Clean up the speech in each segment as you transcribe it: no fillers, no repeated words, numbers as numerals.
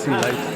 Life.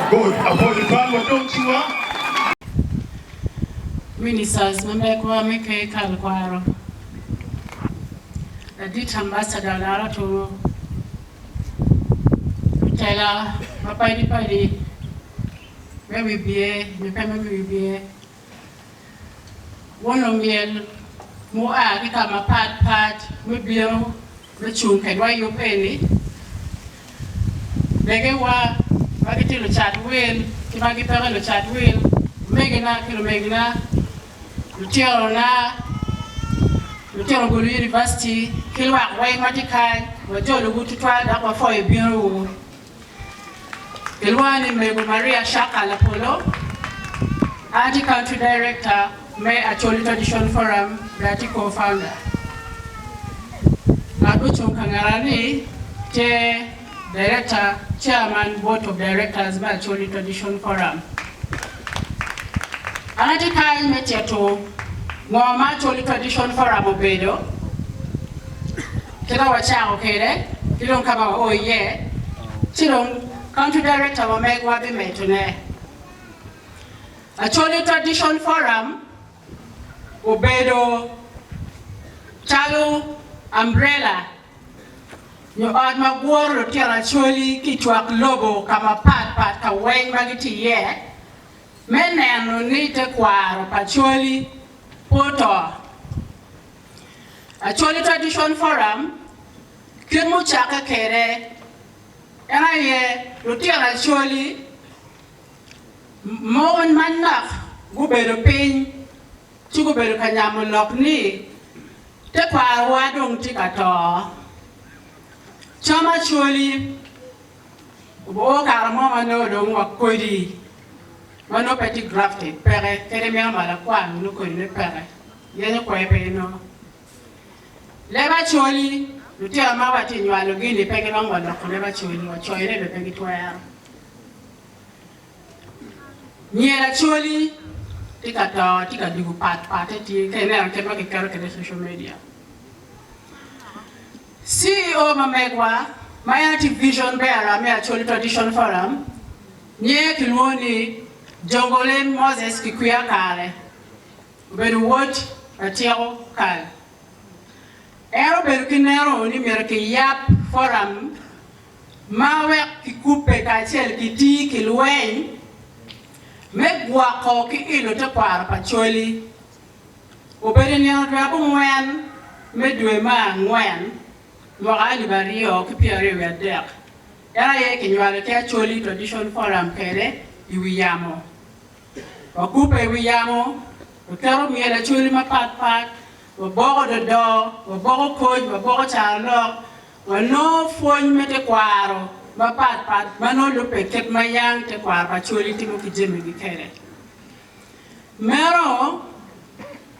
Good. Apwoyo tutwal wadong ciwa. Ministers ma megwa me ker kal kwaro, Ladit Ambassador Lara Turu, Lutela mapadi padi me wibye nyo pe me wibye, wun lumyel mua ki ka mapat pat me bino me cung kedwa i yub eni, megewa ma gitye lucat wil ki ma gipeke lucat wil, omegina ki lumegina, lutinona, lutino Gulu University ki lwak weng ma tye kany, wajolowu tutwal dok wapwoyo binowu. Kilwonga ni Mego Maria Shaka Lapolo, an atye Country Director me Acholi Tradition Forum dok atye Co-founder. Ngat mucung ka ngeta ni tye Director, Chairman Board of Directors me Acholi Tradition Forum. An atye kany me tito ngo ma Acholi Tradition Forum obedo, kit ma wacako kwede ki dong ka ma wao iye, ci dong Country Director wa megwa bimetone. Acholi Tradition Forum obedo calo umbrella nyo ot ma guro lutino Acholi ki i cwak lobo ka mapat pat ka weng ma gitye iye me neno ni tekwaro pa Acholi pe oto. Acholi Tradition Forum kit mucakke kwede en aye lutino Acholi Mogo manok gubedo piny ci gubedo ka nyamo lok ni, Tekwarowa dong tye ka to. Cam Acholi oo kare mo ma nongo dong wa kodi ma nongo pe tye grafted peke, kadi meno malakwang nongo kodine peke, yenyo kwer pe inongo. Leb Acholi, lutino ma watye nywalogi-ni pe giromo wa loko leb Acholi, wa coyone bene pe gitwero. Myel Acholi tye ka to, tye ka dugo pat patte tye ka ineno kit ma kiketo kwede i social media. CEO ma megwa ma en tye vision bearer me Acholi Tradition Forum nyinge kilwongo ni Jongole Moses Kikwiya Kare obedo wod Latyeko Kal. En obedo ki neno ni myero kiyab forum ma wek kikubbe kacel ki tii ki lweny me gwoko ki ilo tekwaro pa Acholi. Obedo i nino dwe abongwen me dwe me angwen mwaka 2023 en aye kinywalo ki Acholi Tradition Forum kede i wi yamo. Wakubbe i wi yamo, waketo myel Acholi mapat pat, waboko dodo, waboko koc, waboko carolok, Wanongo pwony me tekwaro mapat pat ma nongo lubbe kit ma yang tekwaro pa Acholi timo ki jamigi kwede. Meno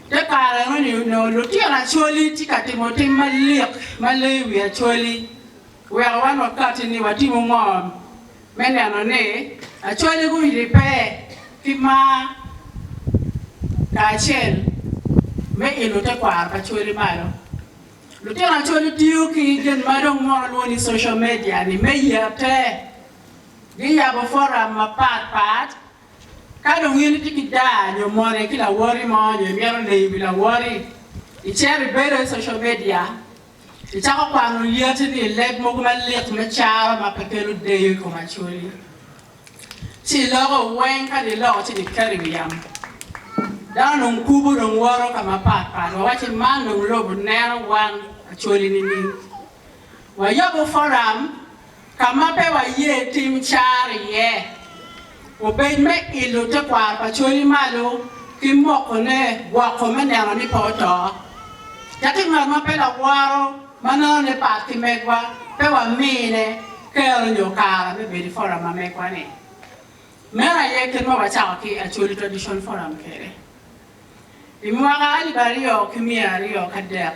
te kare eno-ni onongo lutino Acholi tye ka timo tim malik ma leyo wi Acholi weko wan wakati ni watimo ngo me neno ni Acholi guribbe ki mar kacel me ilo tekwaro pa Acholi malo. Lutino Acholi tiyo ki gin ma dong mono lwongo ni social media ni me yete. Giyabo forum mapat pat. Ka dong in itye ki daa nyo mone ki lawoti mo nyo imito leyo wi lawoti, icito ibedo i social media, icako kwano lyeti ni i leb mogo malik me caro ma pe kelo deyo i kom Acholi. Ci iloko weng ka dong iloko ci dong iketo i wi yamo. Dano dong kubo dong woto ka mapat pat wawacci man dong lobo neno wan Acholi nining? Wayabo forum ka ma pe waye tim caro iye. Obed me ilo tekwaro pa Acholi malo ki mokone gwoko me neno ni pe oto. Caki ngat ma pe laworo ma neno ni pat ki megwa pe wamine kero nyo kare me bedo i forum ma megwa ni. Meno aye kit ma wacako ki Acholi Tradition Forum kwede. I mwaka alip aryo ki 203,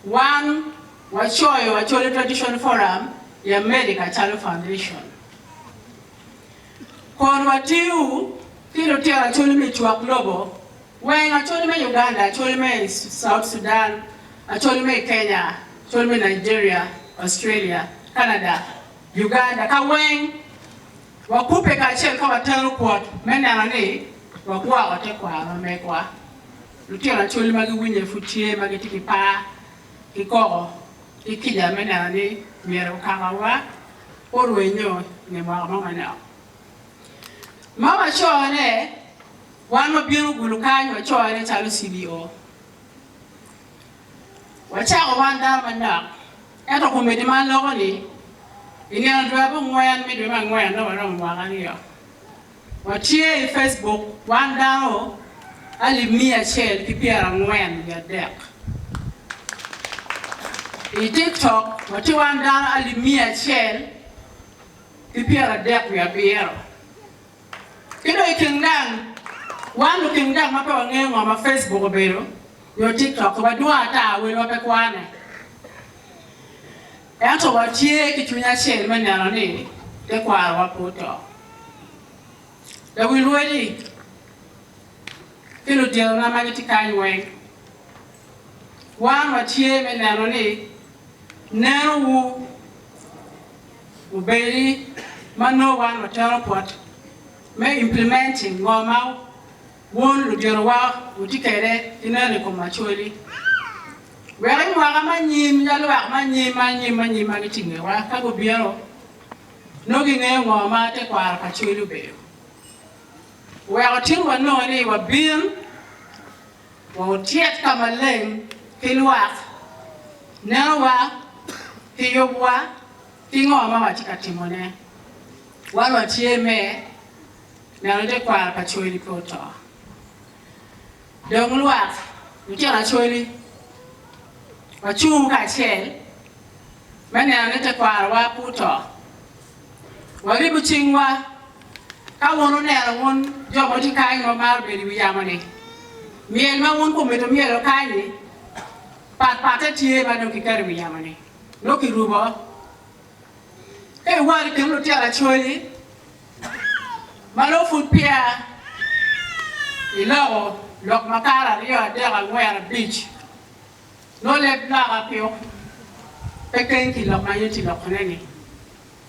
wan wacoyo Acholi Tradition Forum i America calo foundation. Kun watiyo ki lutino Acholi me cwak lobo weng, Acholi me Uganda, Acholi me South Sudan, Acholi me Kenya, Acholi me Nigeria, Australia, Canada, Uganda ka weng wakubbe kacel ka watero kwot me neno ni wagwoko tekwaro ma megwa. Lutino Acholi ma giwinye pud tye ma gitye ki par ki koko ki kica me neno ni myero kakawa orwenyo nge mwaka mo manok. Ma wacone, wan wabino gulu kany wacone calo CBO. Wacako wan dano manok, ento komedi ma aloko ni, i nino dwe abongwen me dwe me angwen nongo waromo mwaka aryo. Watye i Facebook wan dano alip 143. I TikTok watye wan dano alip 137. Ki dong i kin gang, wan lukin gang ma pe wangeyo ngo ma Facebook obedo nyo TikTok wadwong ata welwa pe kwane. Ento watye ki cwiny acel me neno ni tekwarowa pe oto. Lawil rwedi ki ludyerona ma gitye kany weng, wan watye me neno ni nenowu obedi ma nongo wan watero pwot me implementing ngo ma wun ludyerowa wutye kwede ki neno i kom Acholi. Wek i mwaka ma anyim nyo lwak ma anyim ma anyim ma anyim ma gitye i ngewa ka gubino nongo gingeyo ngo ma tekwaro pa Acholi obedo. Weko tin wanongo ni wabin wa otyet ka maleng ki lwak nenowa ki yubwa ki ngo ma watye ka timone. Wan watye me neno tekwaro pa Acholi pe oto. Dong lwak lutino Acholi wacung kacel me neno ni tekwarowa pe oto. Waribo cingwa ka wun wuneno wun jo ma tye kany ma maro bedo i wi yamo-ni. Myel ma wun kumito myelo kany-ni patpatte tye ma dong kiketo i wi yamo-ni, nongo kirubo. Ka iwot i kin lutino Acholi ma nongo pud peya iloko lok makato aryo, adek, angwen, abic, nongo leb loka pe keng ki lok ma in itye lokone-ni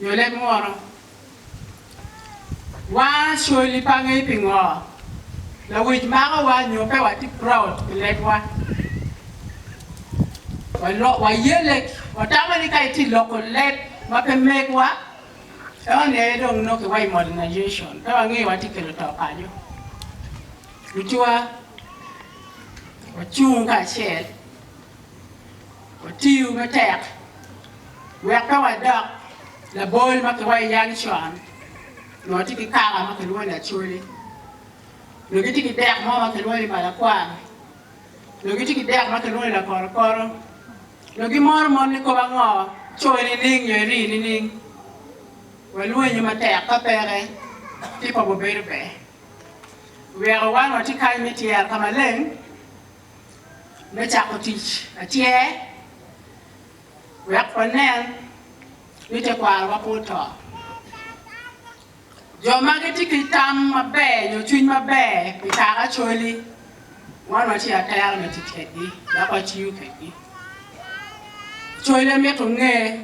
nyo leb munu. Wan Acholi pe angeyo pingo lawic makowa nyo pe watye proud pi lebwa. Wayelle, watamo ni ka itye loko leb ma pe megwa, eno ni aye dong nongo kiwaco modernization, pe wangeyo watye kelo to paco. Lutuwa, wacung kacel, watiyo matek wek pe wadok labol ma kiwaco yang con, nyo watye ki kaka ma kilwongo ni Acholi, nyo gitye ki dek mo ma kilwongo ni Malakwar. Nyo gitye ki dek ma kilwongo ni lakorokoro. Nyo gimoro mon ni kop ango, coyi nining nyo irii nining. Walwenyu matek ka peke, ci pa wabedo ber. Weko wan watye kany me tyero ka maleng me cako tic atyer wek wanen ni tekwarowa pe oto. Jo ma gitye ki tam maber nyo cwiny maber pi kaka Acholi, wan watye atera me tic kedgi dok watiyo kedgi. Acholi amito nge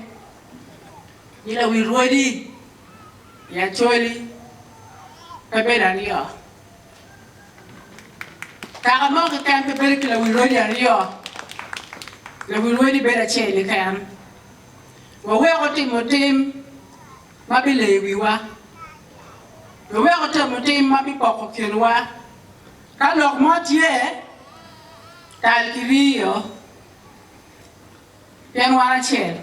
ni lawi rwodi i Acholi pe bedo aryo. Kaka mo keken pe bedo ki lawi rwodi aryo, lawi rwodi bedo acel keken. Waweko timo tim ma bileyo wiwa, waweko temo tim ma bipoko kinwa. Ka lok mo tye, tal ki riyo, pien wan acel.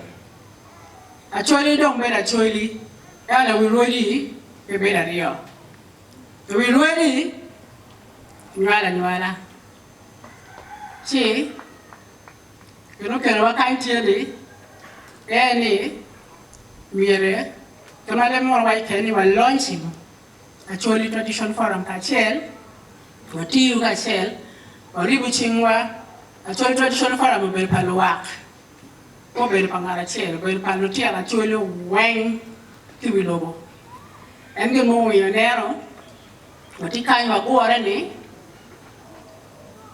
Acholi dong bedo acholi, ento lawi rwodi pe bedo aryo. Lawi rwodi nywalo anywala, ci Gin okelowa kany tye ni, en ni myere kit ma leb munu waco kwede ni wa launching. Acholi Tradition Forum kacel, watiyo kacel, waribo cingwa. Acholi Tradition Forum obedo pa lwak, pe obedo pa ngat acel, obedo pa lutino Acholi weng ki wi lobo. En gin mumiyo ineno watye kany wagure ni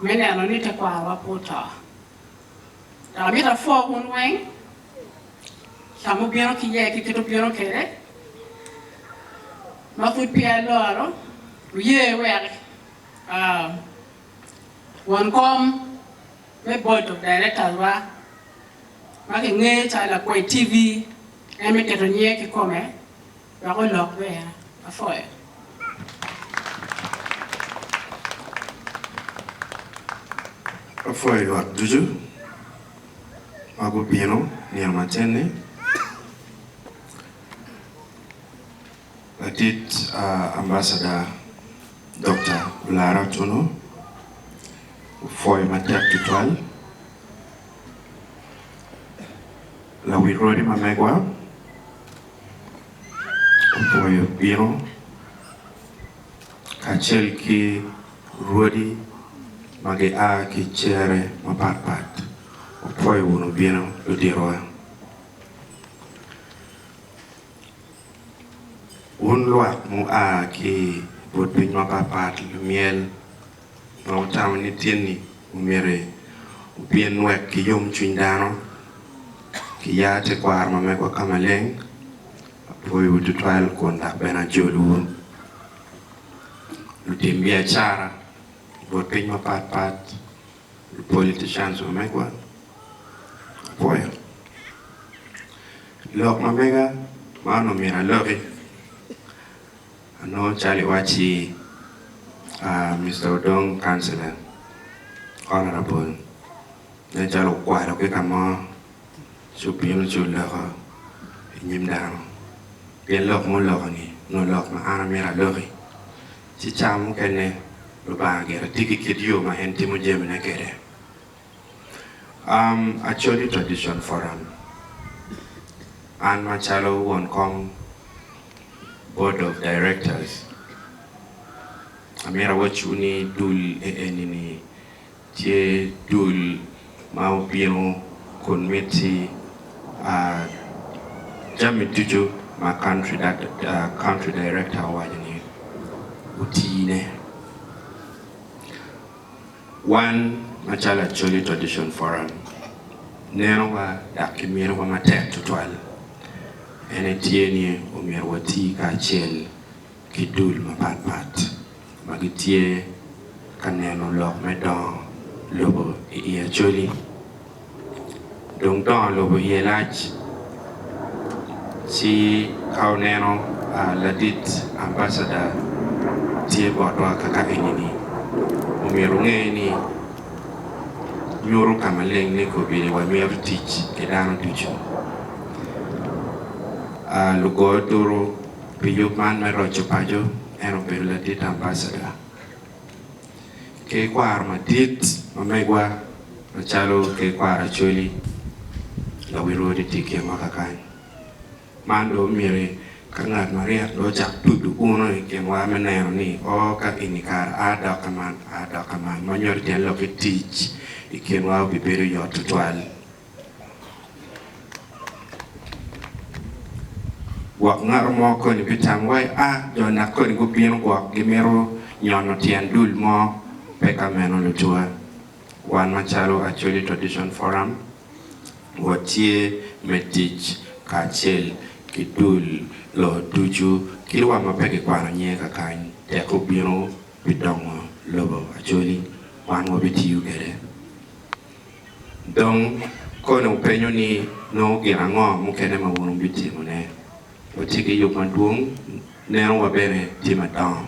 me neno ni tekwarowa pe oto. Dok amito apwo wun weng ka ma wubino ki iye ki kit wubino kwede ma pud peya aloro, wuye wek won kom me board of directors wa ma kingeyo calo Lakwed TV en me keto nyinge kikome wek olok bene. Apwoyo. Apwoyo lwak ducu ma gubino nino matin-ni. Ladit Ambassador Dokta Olara Otuno opwoyo matek tutwal lawil rwodi ma megwa. Opwoyo bino kacel ki rwodi ma gia ki i cere mapatpat. Opwoyo wunu bino luditowa. Wun lwak mua ki i but piny mapatpat, lumyel ma wutamo ni tin-ni omyero wubin wek ki yomcwiny dano ki ya tekwaro ma megwa ka maleng, apwoyowu tutwal kun dok bene ajolowu. Lutim biacara i but piny mapatpat, lupoliticians ma megwa, apwoyo. Lok ma mega ma onongo myero aloki. Anongo calo iwacci Mister Odong Councilor Honourable nen calo okwalo ki ka mo ci obino ci oloko i nyim dano pien lok ma oloko ni nongo lok ma an amito aloki ci ca mukene Lubanga gire tye ki kit yo ma en timo jamine kwede. Acholi Tradition Forum, An macalo won kom Board of Directors, amyero awacwu ni dul eni-ni tye dul ma obino kun miti jami ducu ma Country Director owaco ni otine. Wan macalo Acholi Tradition Forum, nenowa dok ki mitowa matek tutwal en aye tye ni omyero wati kacel ki dul mapat pat ma gitye ka neno lok me dongo lobo i Acholi. Dong dongo lobo iye lac ci ka wuneno ladit ambassador tye botwa kaka eni-ni, omyero wunge ni nyuto ka maleng ni kobedi wamito tic ki dano ducu. Lugo oduru pi yub man me roco paco en obedo ladit ambassador. Ki kwaro madit ma megwa macalo ki kwaro Acholi lawi rwodi tye i kinwa kakany. Man dong omyero ka ngat maryek dong ocak tudo uno i kinwa me neno ni o ka eni kare a dok kaman a dok kaman ma nyuto tyen lok ki tic i kinwa obibedo yot tutwal. Gwok ngat mo koni bitamo wai a jo nak koni gubino gwok gimito nyono tyen dul mo pe ka meno lutua. Wan macalo Acholi Tradition Forum watye me tic kacel ki dul lo ducu kadi wa ma pe kikwano nyinge kakany tek obino pi dongo lobo Acholi wan wabitiyo kwede. Dong koni wupenyo ni, 'Nongo gin ango mukene ma wun wubitimone? Watye ki yub madwong, nenowa bene tye madongo.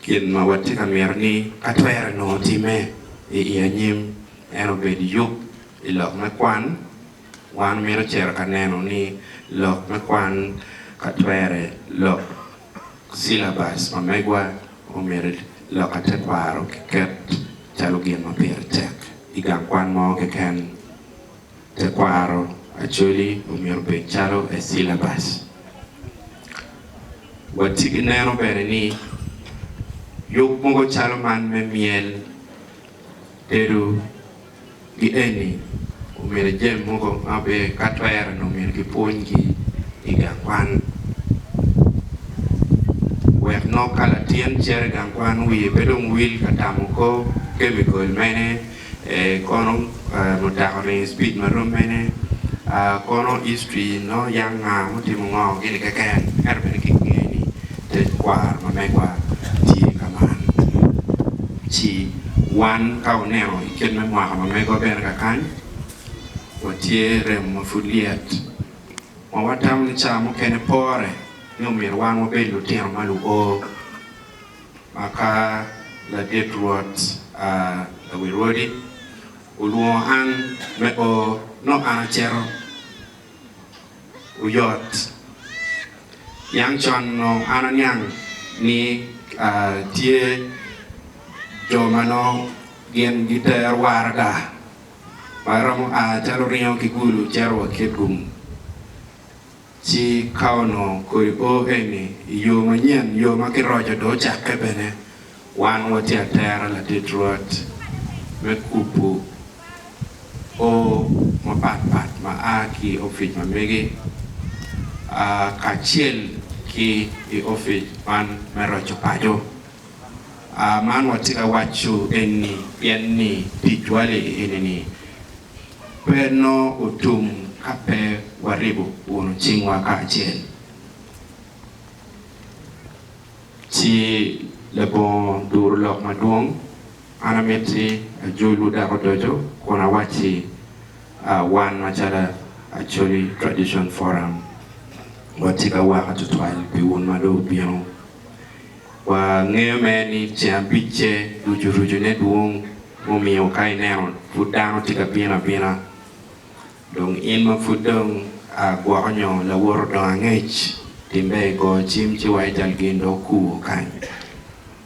Gin ma watye ka mito ni ka twere nongo otimme i anyim en obed yub i lok me kwan. Wan mito cito ka neno ni lok me kwan ka twere lok syllabus ma megwa omyero loka tekwaro kiket calo gin ma pire tek i gang kwan mo keken. Tekwaro Acholi omyero obed calo a syllabus. Watye ki neno bene ni yub mogo calo man me myel, tedo ki eni omyero jami mogo ma be ka twere nongo myero kipwonygi i gang kwan wek nongo ka latin cito i gang kwan wiye pe dong wil ka tamo kor kemikol mene kono mutoka ni speed ma rom mene kono history nongo yang nga mutimo ngo gini keken ento bene ki nge ni tekwaro ma megwa tye ka man ci wan ka wuneno i kit me mwaka ma megwa bene kakany watye remo ma pud lyet ma watamo ni ca mukene pore ni omyero wan wabed lutino ma luo. Ma ka ladit Rwot lawi rwodi olwongo an me o, nongo an acito oyot. Yang con nongo an aniang ni tye jo ma nongo gin gitero waraga ma romo a calo ringo ki Gulu cito wa Kitgum. Ci ka onongo kodi o eni i yo manyen, yo ma kiroco dong ocakke bene, wan watye atera ladit Rwot me kubo o mapat pat ma a ki i opic ma megi kacel ki i opic man me roco paco. Man watye ka waco eni pien ni ticwa li eni-ni Pe nongo otum ka pe waribo wunu cingwa kacel. Ci labongo duru lok madwong, an amiti ajolwu dok odoco kun awacci wan macalo Acholi Tradition Forum watye ka waka tutwal pi wun ma dong wubino. Wangeyo mere ni ceng abicce rucu rucune dwong mumiyo ka ineno pud dano tye ka bino abina. Dong in ma pud dong gwoko nyo lawot odong angec, tim ber igo cim ci wa ical gin dong okur kany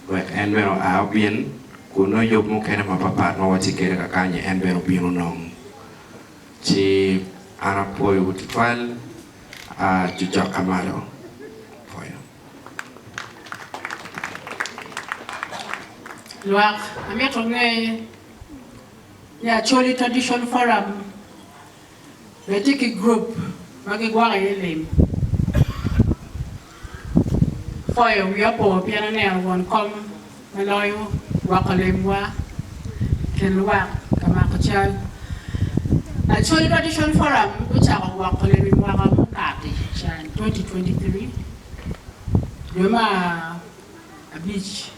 wek en bene oa obin kun nongo yub mukene mapapat ma watye kwede kakany-nyi en bene obin onong. Ci an apwoyowu tutwal, cocok ka malo. Apwoyo. Lwak amito nge ni Acholi Tradition Forum bene tye ki gurup ma gigwoko iye lim. Pwoyo wiya opo pien aneno won kom ma loyo gwoko limwa i kin lwak ka mako cal. Acholi Tradition Forum gucako gwoko lim i mwaka mukato ca 2023 dwe me abic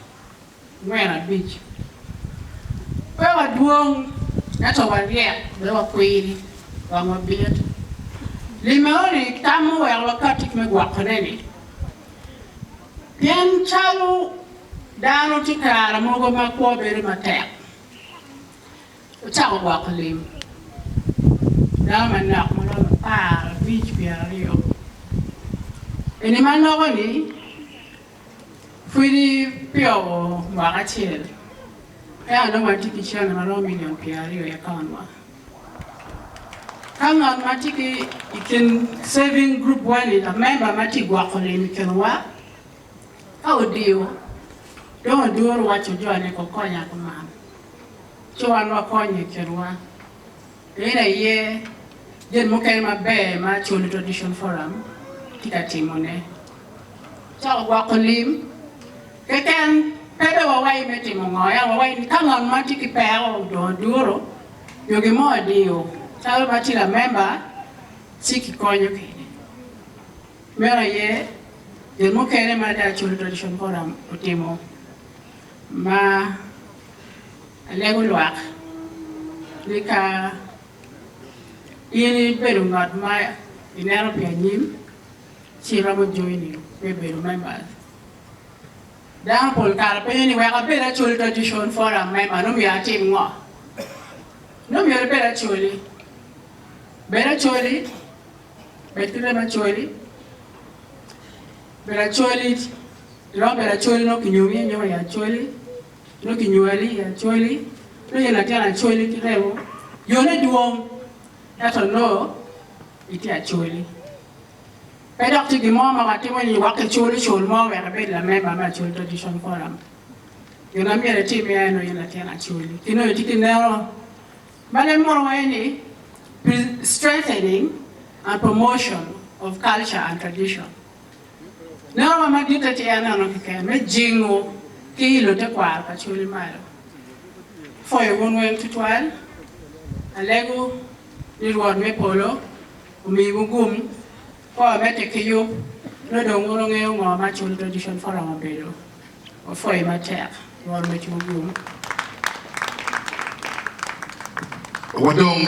ngwen abic. Pe wadwong ento waryek bene wakwiri wangwa bit. Lim eno-ni tam muweko wakati me gwokone-ni Pien calo dano tye kare mogo ma kwo bedo matek, ocako gwoko lim. Dano manok ma romo 15 pyeraryo. Eni ma loko-ni pwodi pi oo mwaka acel, ento nongo watye ki cente ma romo milion pyeraryo i akaontwa. Ka ngat ma tye ki i kin saving group wa ni lamemba ma tye gwoko lim i kin wa ka odiyo dong oduro waco jo ni ko konya kuman ci wan wa konye i kin wa en aye gin mukene maber ma Acholi Tradition Forum tye ka timo ne cako gwoko lim keken pe dong wawaci me timo ngo ento wawaci ni ka ngat ma tye ki peko dong oduro nyo gin mo odiyo calo ma tye lamemba ci kikonyo kwede. Meno aye gin mukene ma The Acholi Tradition Forum otimo ma alego lwak ni ka in ibedo ngat ma ineno pi anyim ci iromo joining me bedo members. Dano pol kare penyo ni, 'Wek abed Acholi Tradition Forum member, nongo myero atim ngo? Nongo myero ibed Acholi. Bed Acholi, bed ki remo Acholi. Bedo Acholi, iromo bedo Acholi nongo kinyomi anyoma i Acholi, nongo kinywali i Acholi, nongo in latin Acholi ki remo. Yone dwong, ento nongo itye Acholi. Pe dok tye gin mo ma watimo ni wek kicul cul mo wek ibed lamemba me Acholi Tradition Forum. Gin ma myero itim aye nongo in latin Acholi ki nongo itye ki neno ma leb munu waco ni strengthening and promotion of culture and tradition. Neno wa maditte tye aneno keken me jingo ki ilo tekwaro pa Acholi malo. Apwoyo wun weng tutwal. Alego ni Rwot me polo omiwu gum ka wamedde ki yub nongo dong wun wungeyo ngo ma Acholi Tradition Forum obedo. Wapwoyi matek. Rwot omeddiwu gum. Wadong.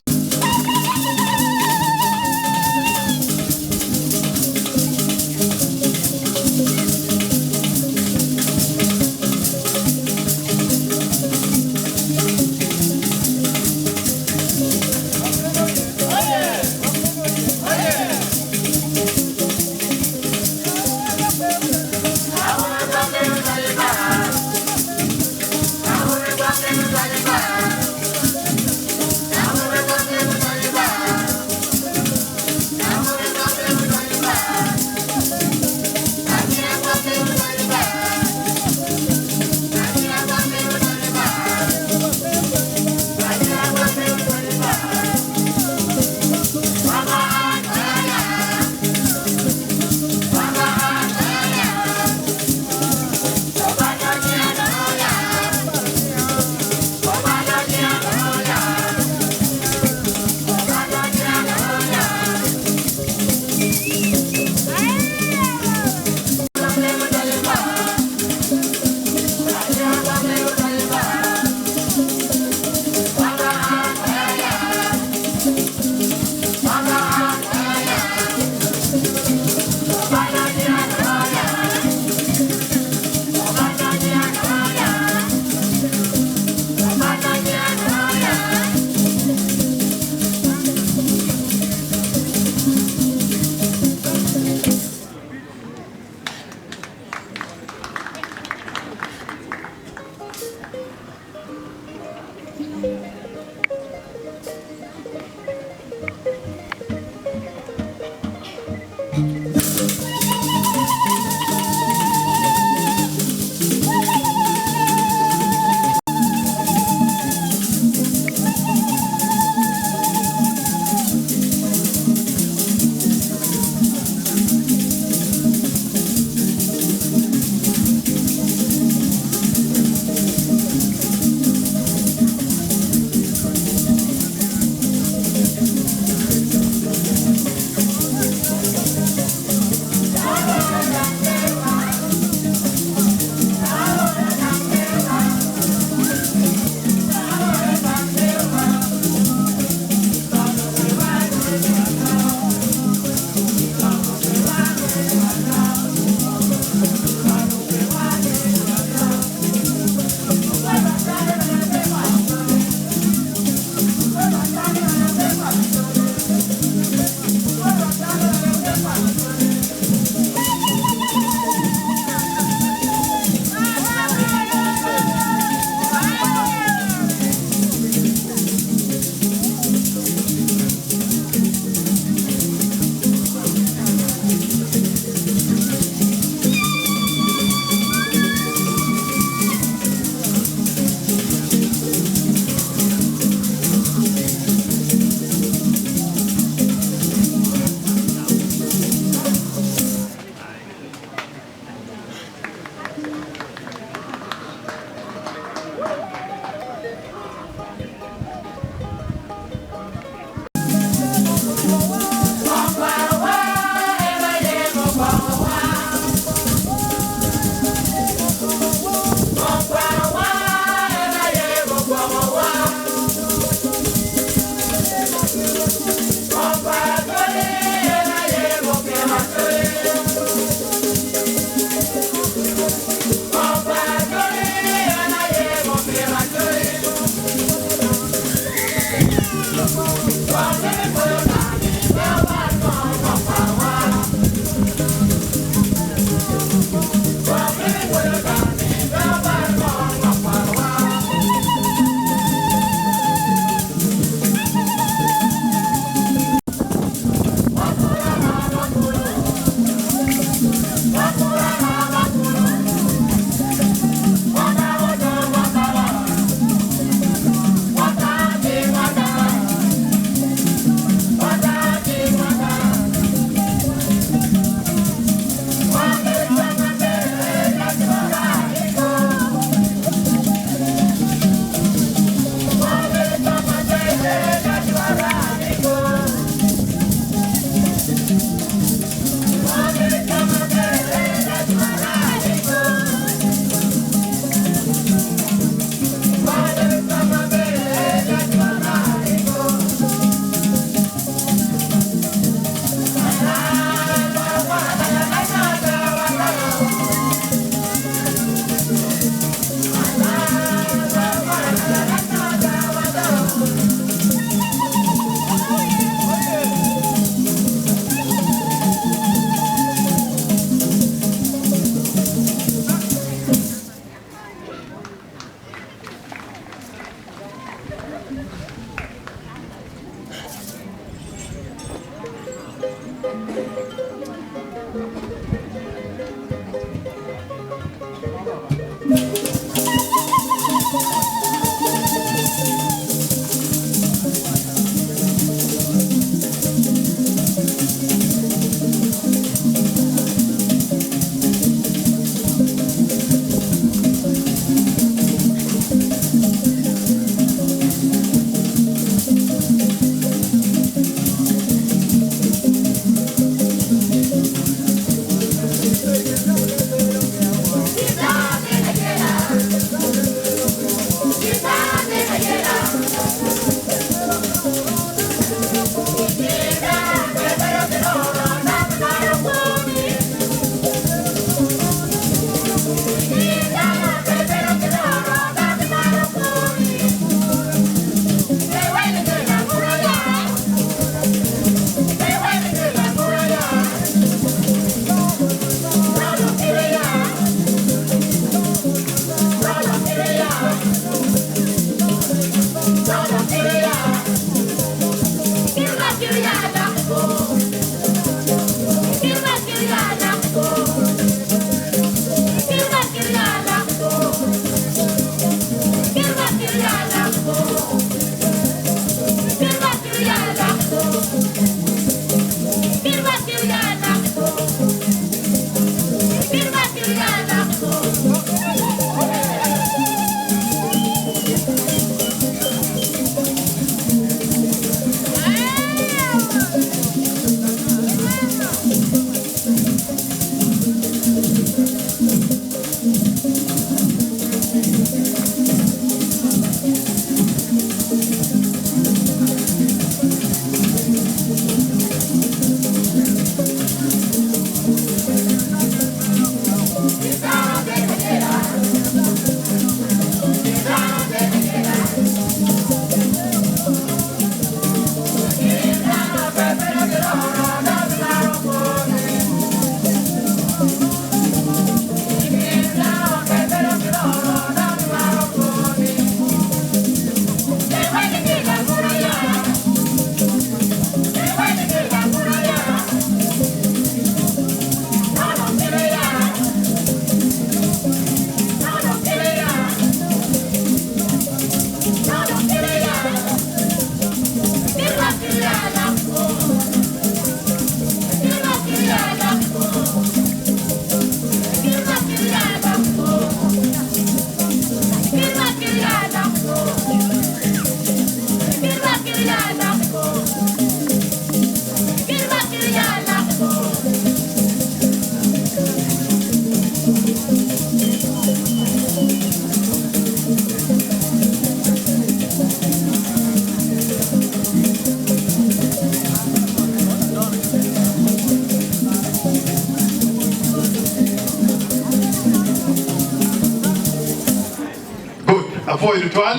Apwoyo tutwal,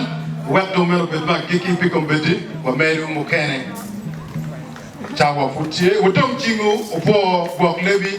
wek dong meno obed me agikki pi kombeddi, wamedo mukene. Cawa pud tye, wudong cingwu wupwo gwok lebi.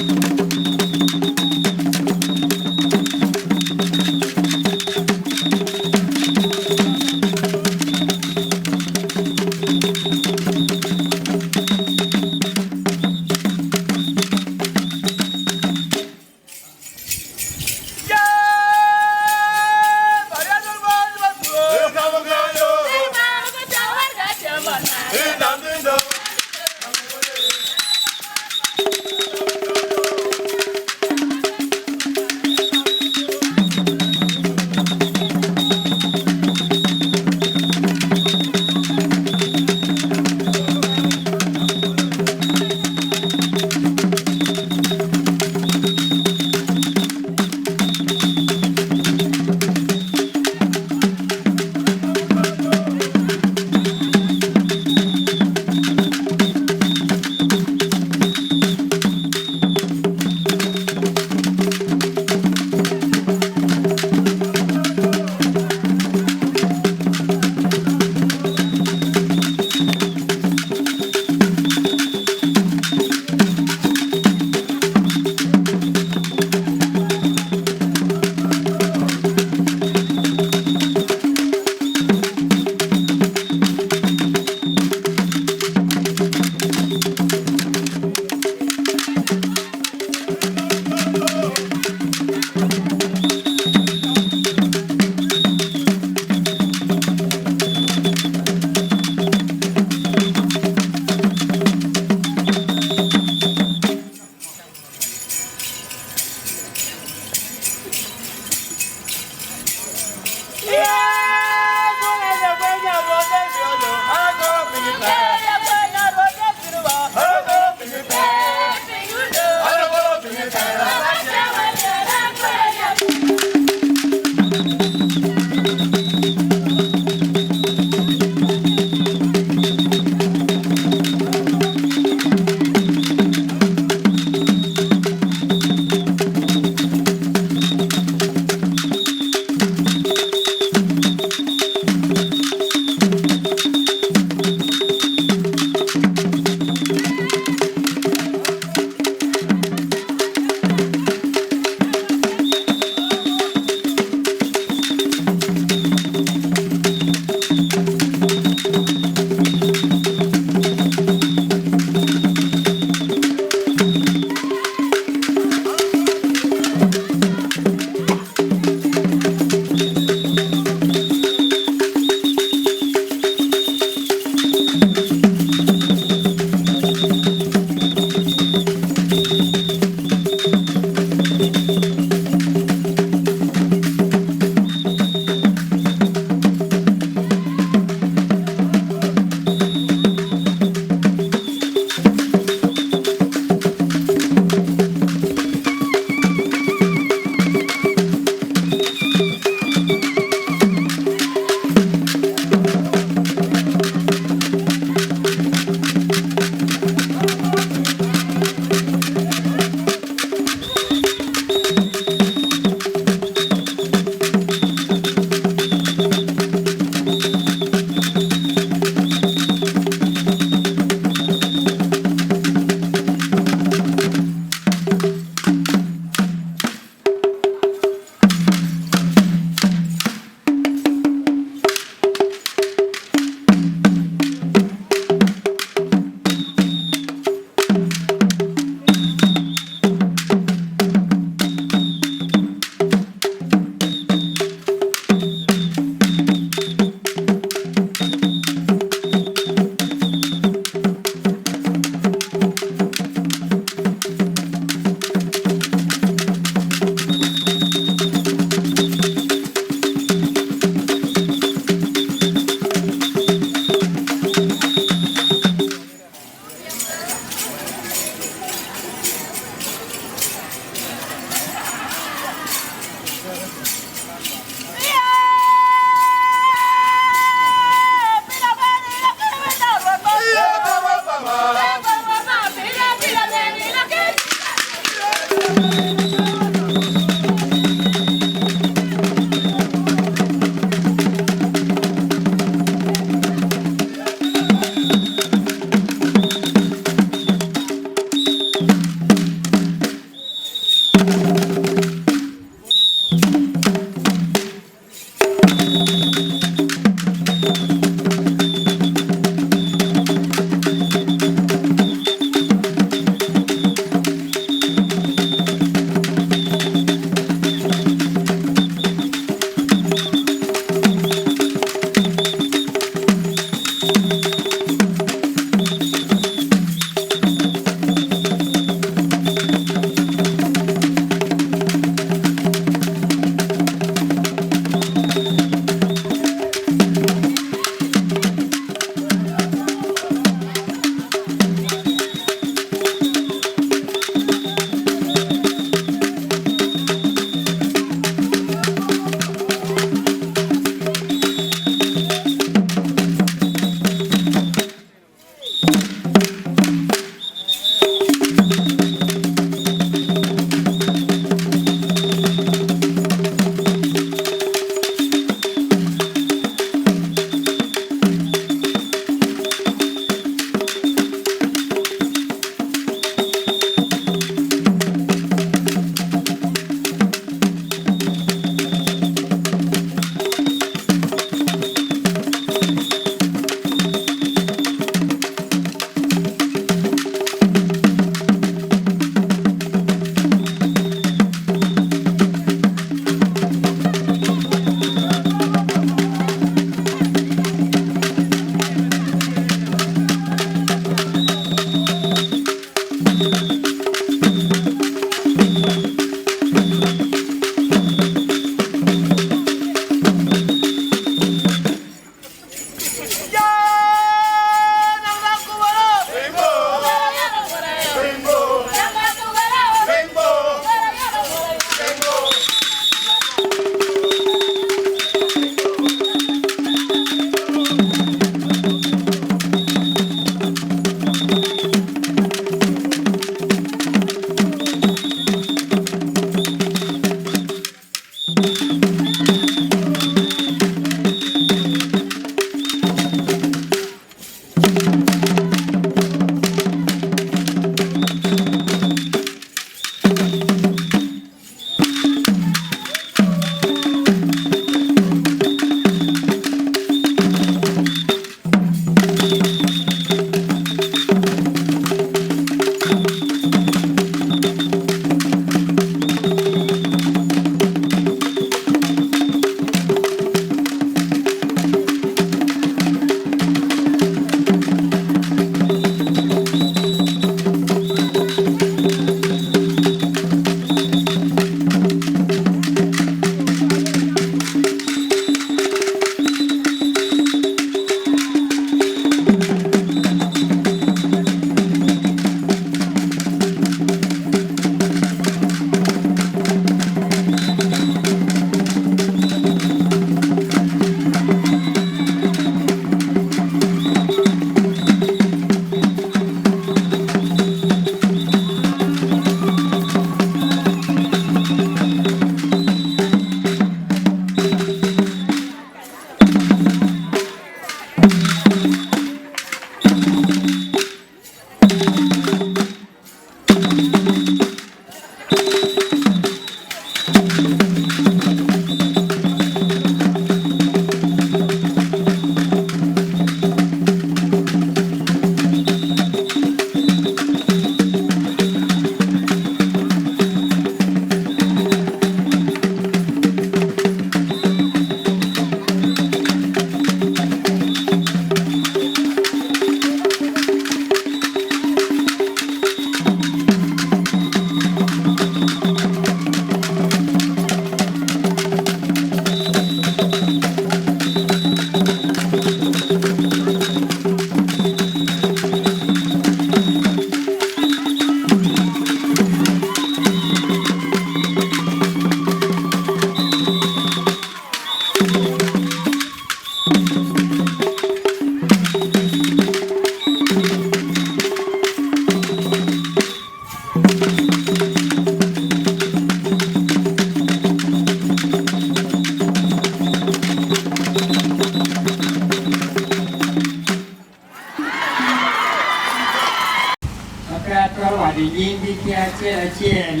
atwero waco nyinggi ki acel acel.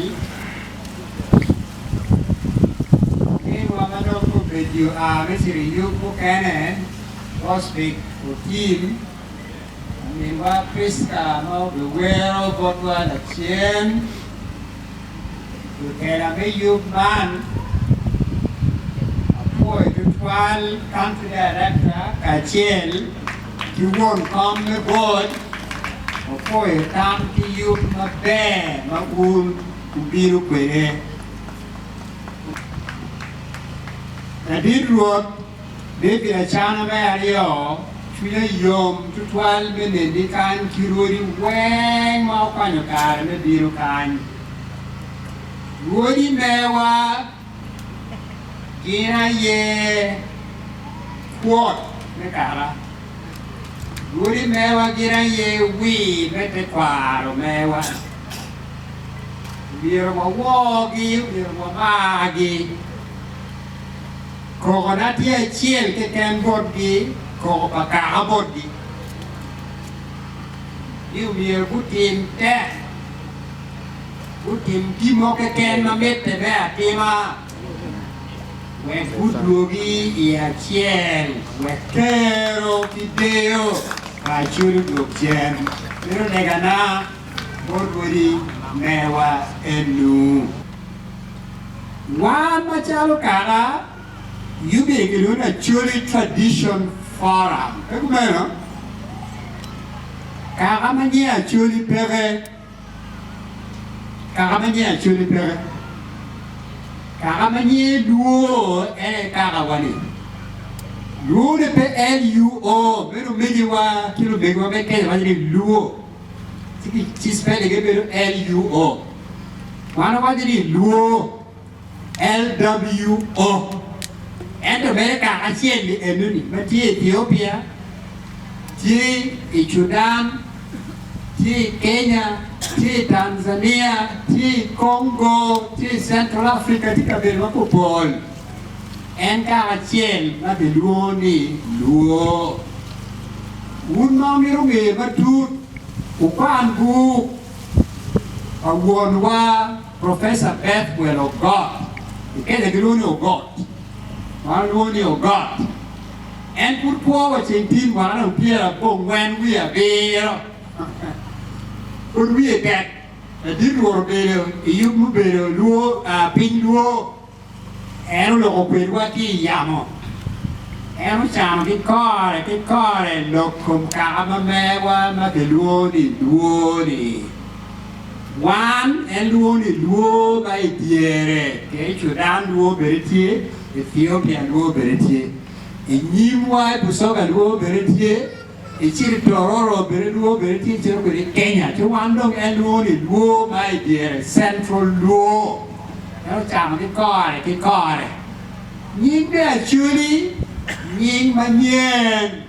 Ominwa ma dong obedi oa me cito i yub mukene, Rosvic Otim, ominwa Prisca ma obiwero botwa lacen. Lutela me yub man apwoyo tutwal Country Director kacel ki won kom me board wapwoyo tam ki yub maber ma wun wubino kwede. Ladit Rwot David Acana me aryo cwinya yom tutwal me neni kany ki rwodi weng ma okwanyo kare me bino kany. Rwodi mewa gin aye kwot me kara. Rwodi mewa gin aye wir me tekwaro mewa. Myero waworgi, myero wamargi. Kokona tye acel keken botgi, koko pa kaka botgi, ni omyero gutim tek, gutim gin mo keken ma mitte me atima wek gudwogi i acel, wek kero ki deyo pa Acholi odwog cen. Meno legana bot wodi mewa enu. Wan macalo kaka yubbe kilwongo ni Acholi Tradition Forum, pe kumeno? Kaka ma nyinge Acholi peke, kaka ma nyinge Acholi peke, kaka ma nyinge Luo en aye kaka wa ni. Luo ni pe LUO, meno omegiwa ki lumegiwa me Kenya waco ni Luo. Ci spellinge bedo L-U-O. Wan wawaco ni Luo, L-W-O. Ento mere kaka acel-li enoni ma tye i Ethiopia, tye i Cudan, tye i Kenya, tye i Tanzania, tye i Congo, tye i Central Africa, tye i kabedo mapopol. En kaka acel ma kilwongo ni Luo. Wun ma wumito ngeyo matut, wukwan buk pa wonwa Professor Bethwell Ogot. I Kenya gilwongo ni Ogot, wan walwongo ni Ogot. En pud kwo wa ceng tin mwaka dong pyerabongwen wiye abiro. Pud wiye tek. Ladit Rwot obedo i yub mubedo luo, piny luo. En oloko kwedwa ki i yamo. En ocano ki kore ki kore lok kom kaka ma megwa ma kilwongo ni Lwo-ni. Wan en lwongo ni Lwo ma i dyere, pien i Cudan Lwo bene tye, Ethiopia Lwo bene tye, i nyimwa i Busoga Lwo bene tye, Icito i Tororo bene lwo bene tye icito kwede i Kenya ci wan dong en lwongo ni lwo ma i dyere Central Lwo en ocamo ki kore ki kore. Nying me Acholi nying manyen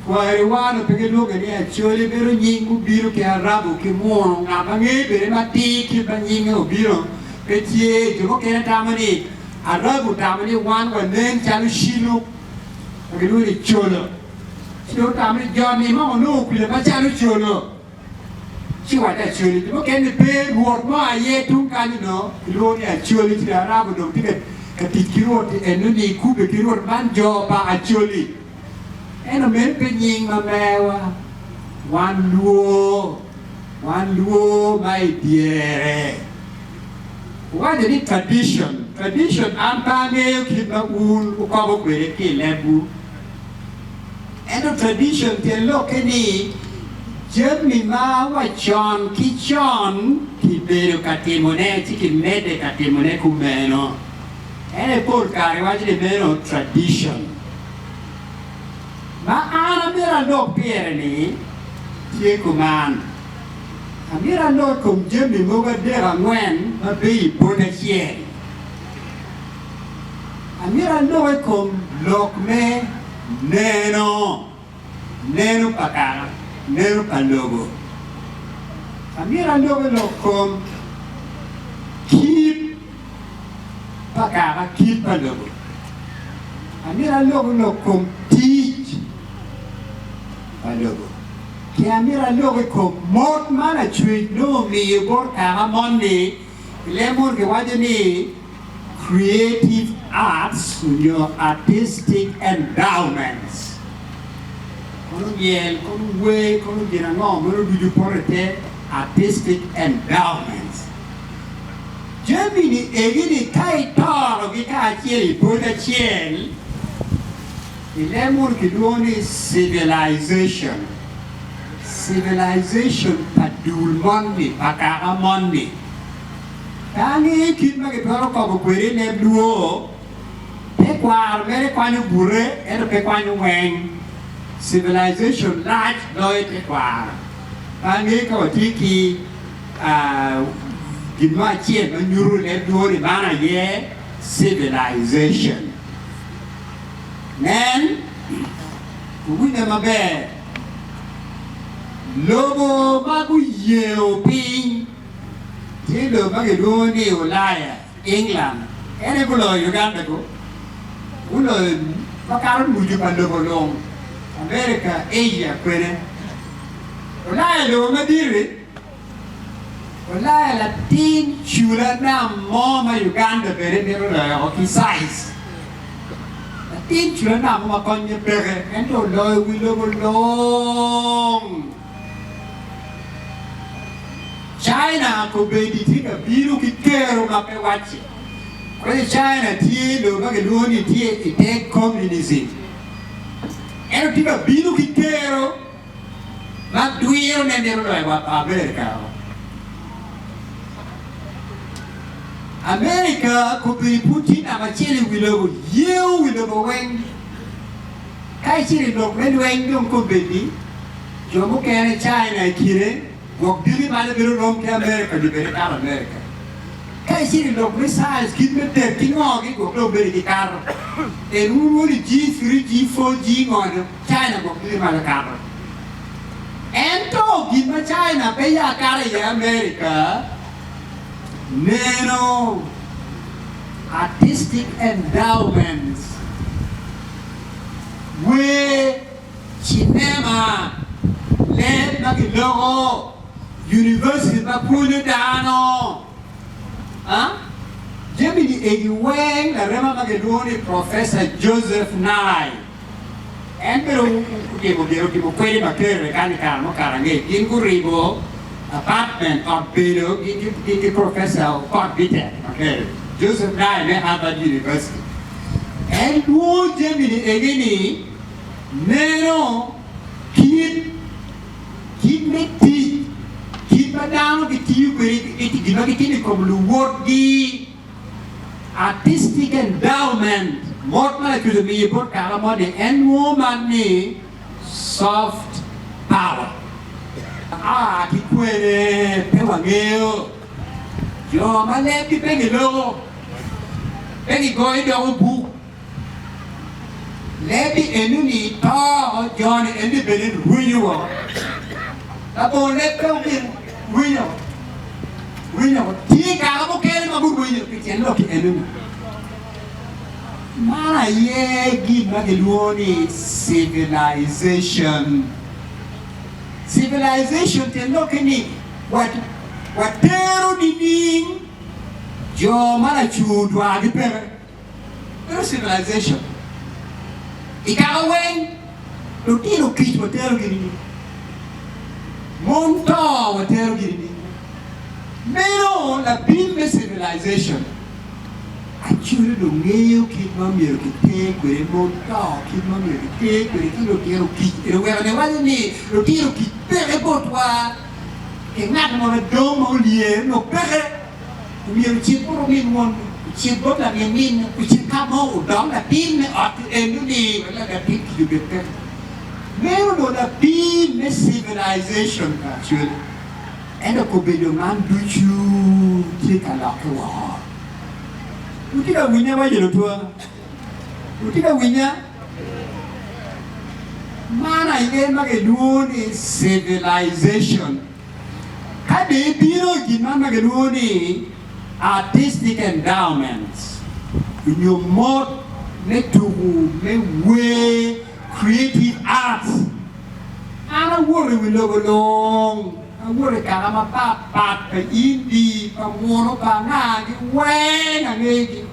kwari wa onongo pe gilwonge ni Acholi bedo nying mubino ki Arabu ki Munu ngat ma ngeyo bene matir kit ma nyinge obino pe tye jo mukene tamo ni Arabu tamo ni wan wanen calo Shilluk ma gilwongo ni colo, ci dong otamo ni jo-ni ma onongo okwilo macalo colo, ci owaco Acholi. Jo mukene ni pe, rwot mo aye tung kany onongo kilwongo ni Acholi, ci dong Arab onongo tye ka tic ki rwot eno-ni, kubbe ki rwot man jo pa Acholi. Ento meno pe nying ma mewa, wan lwor, wan lwor ma i dyere. Owaco ni tradition, tradition an pe angeyo kit ma wun wukobo kwede ki i lebwu, ento tradition tyen lokke ni jami ma wa con ki con kibedo ka timone ci kimedde ka timone kumeno. En aye pol kare waco ni meno tradition. Ma an amito alok pire ni tye kuman. Amito alok i kom jami mogo adek angwen ma bedo i bot acel. Amito alok i kom lok me neno, neno pa kaka, neno pa lobo. Amito alok i lok kom kit pa kaka, kit pa lobo. Amito alok i lok kom tic pa lobo. Ki amito alok i kom mot ma Lacwec nongo omiyo bot kaka moni, i leb munu kiwaco ni creative arts nyo artistic endowments. Kono myel, kono wer, kono gin ango, meno ducu poto i te artistic endowments. Jami-ni egi-ni ka itorogi kacel i pwod acel, I leb munu kilwongo ni civilization, civilization pa dul moni, pa kaka moni. Pe angeyo kit ma kitwero kobo kwede i leb Luo, tekwaro mere kwanyo bute ento pe kwanyo weng. Civilization lac loyo tekwaro. Pe angeyo ka watye ki gin mo acel ma nyuto i leb Luo ni man aye civilization. Nen, wuwinye maber, lobo ma guyengo piny tye lobo ma gilwongo ni Ulaya, England, en aye guloyo Uganda ko, guloyo makato nucu pa lobo lung, America, Asia kwene. Ulaya lobo madit-ti. Ulaya latin cula nam mo ma Uganda bene mito loyo oko ki size. Latin cula nam mo ma konye peke ento oloyo wi lobo long. China kobedi tye ka bino ki kero ma pe wacce. Kadi China tye lobo ma kilwongo ni tye i te communism ento tye ka bino ki kero ma dwiro ne mito loyo wa pa America o. America kobedi pud tye namba acel i wi lobo, yengo wi lobo weng. Ka icito i lok me lweny dong kobedi jo mukene China i kine gwok diki malo bedo rom ki America nyo bene kato America. Ka icito i lok me science kit me tet ki ngo gi gwok dong bedo ki kato. En wun woni G3, G4, G ngo ni. China gwok tye malo kato. Ento gin ma China pe ya kato iye America neno artistic endowments, wer, cinema, leb ma kiloko, university ma pwonyo dano, jami-ni egi weng larema ma gilwongo ni Professor Joseph Nye. En bene otimo gin otimo kwede makerre kany i kare mukato angec. Gin guribo apartment, ot bedo, gin ki Professor Okot Bitek Makerere, Joseph Nye me Harvard University. En lwongo jami-ni egi ni neno kit, kit me tic, kit ma dano gitiyo kwede, gin ma gitimo i kom luwotgi. Artistic endowment, mot ma Lacuc omiyo bot kaka moni en lwongo man ni soft power. A ki kwene pe wangeyo. Jo ma lebgi pe giloko, pe gigoyo doko buk. Lebbi eno-ni to, jo-ni eni bene rwenyo woko. Labongo leb pe wubin rwenyo, rwenyo woko. Tye kare mukene ma gurwenyo pi tyen lok eno-ni. Man aye gin ma gilwongo ni civilization. Civilization tyen lokke ni watero nining jo ma lacur dwargi peke. Meno civilization. I kaka weng, lutino kic watero gi nining? Mon to watero gi nining? Meno lapim me civilization. Acholi dong ngeyo kit ma myero kiter kwede mon to, kit ma myero kiter kwede ki lutino kic. Ento weko ne waco ni lutino kic peke botwa ki ngat mo madong ma olyere nongo peke. Omyero ocit bot omin wonne, ocit bot lamin minne, ocit ka mo odong latin me ot eno ni wek latin kic obed peke. Meno onongo lapim me civilization pa Acholi. Ento kobedo man ducu tye ka lokke woko. Wutye ka winya waco lutwa? Wutye ka winya? Man aye ma gilwongo ni civilization. Ka dong ibino i gin man ma gilwongo ni artistic endowments nyo mot me tuku me wer, creative arts, An awoto i wi lobo lung, awoto i kaka mapatpat pa Indi, pa Munu, pa anga-gi weng angeyogi.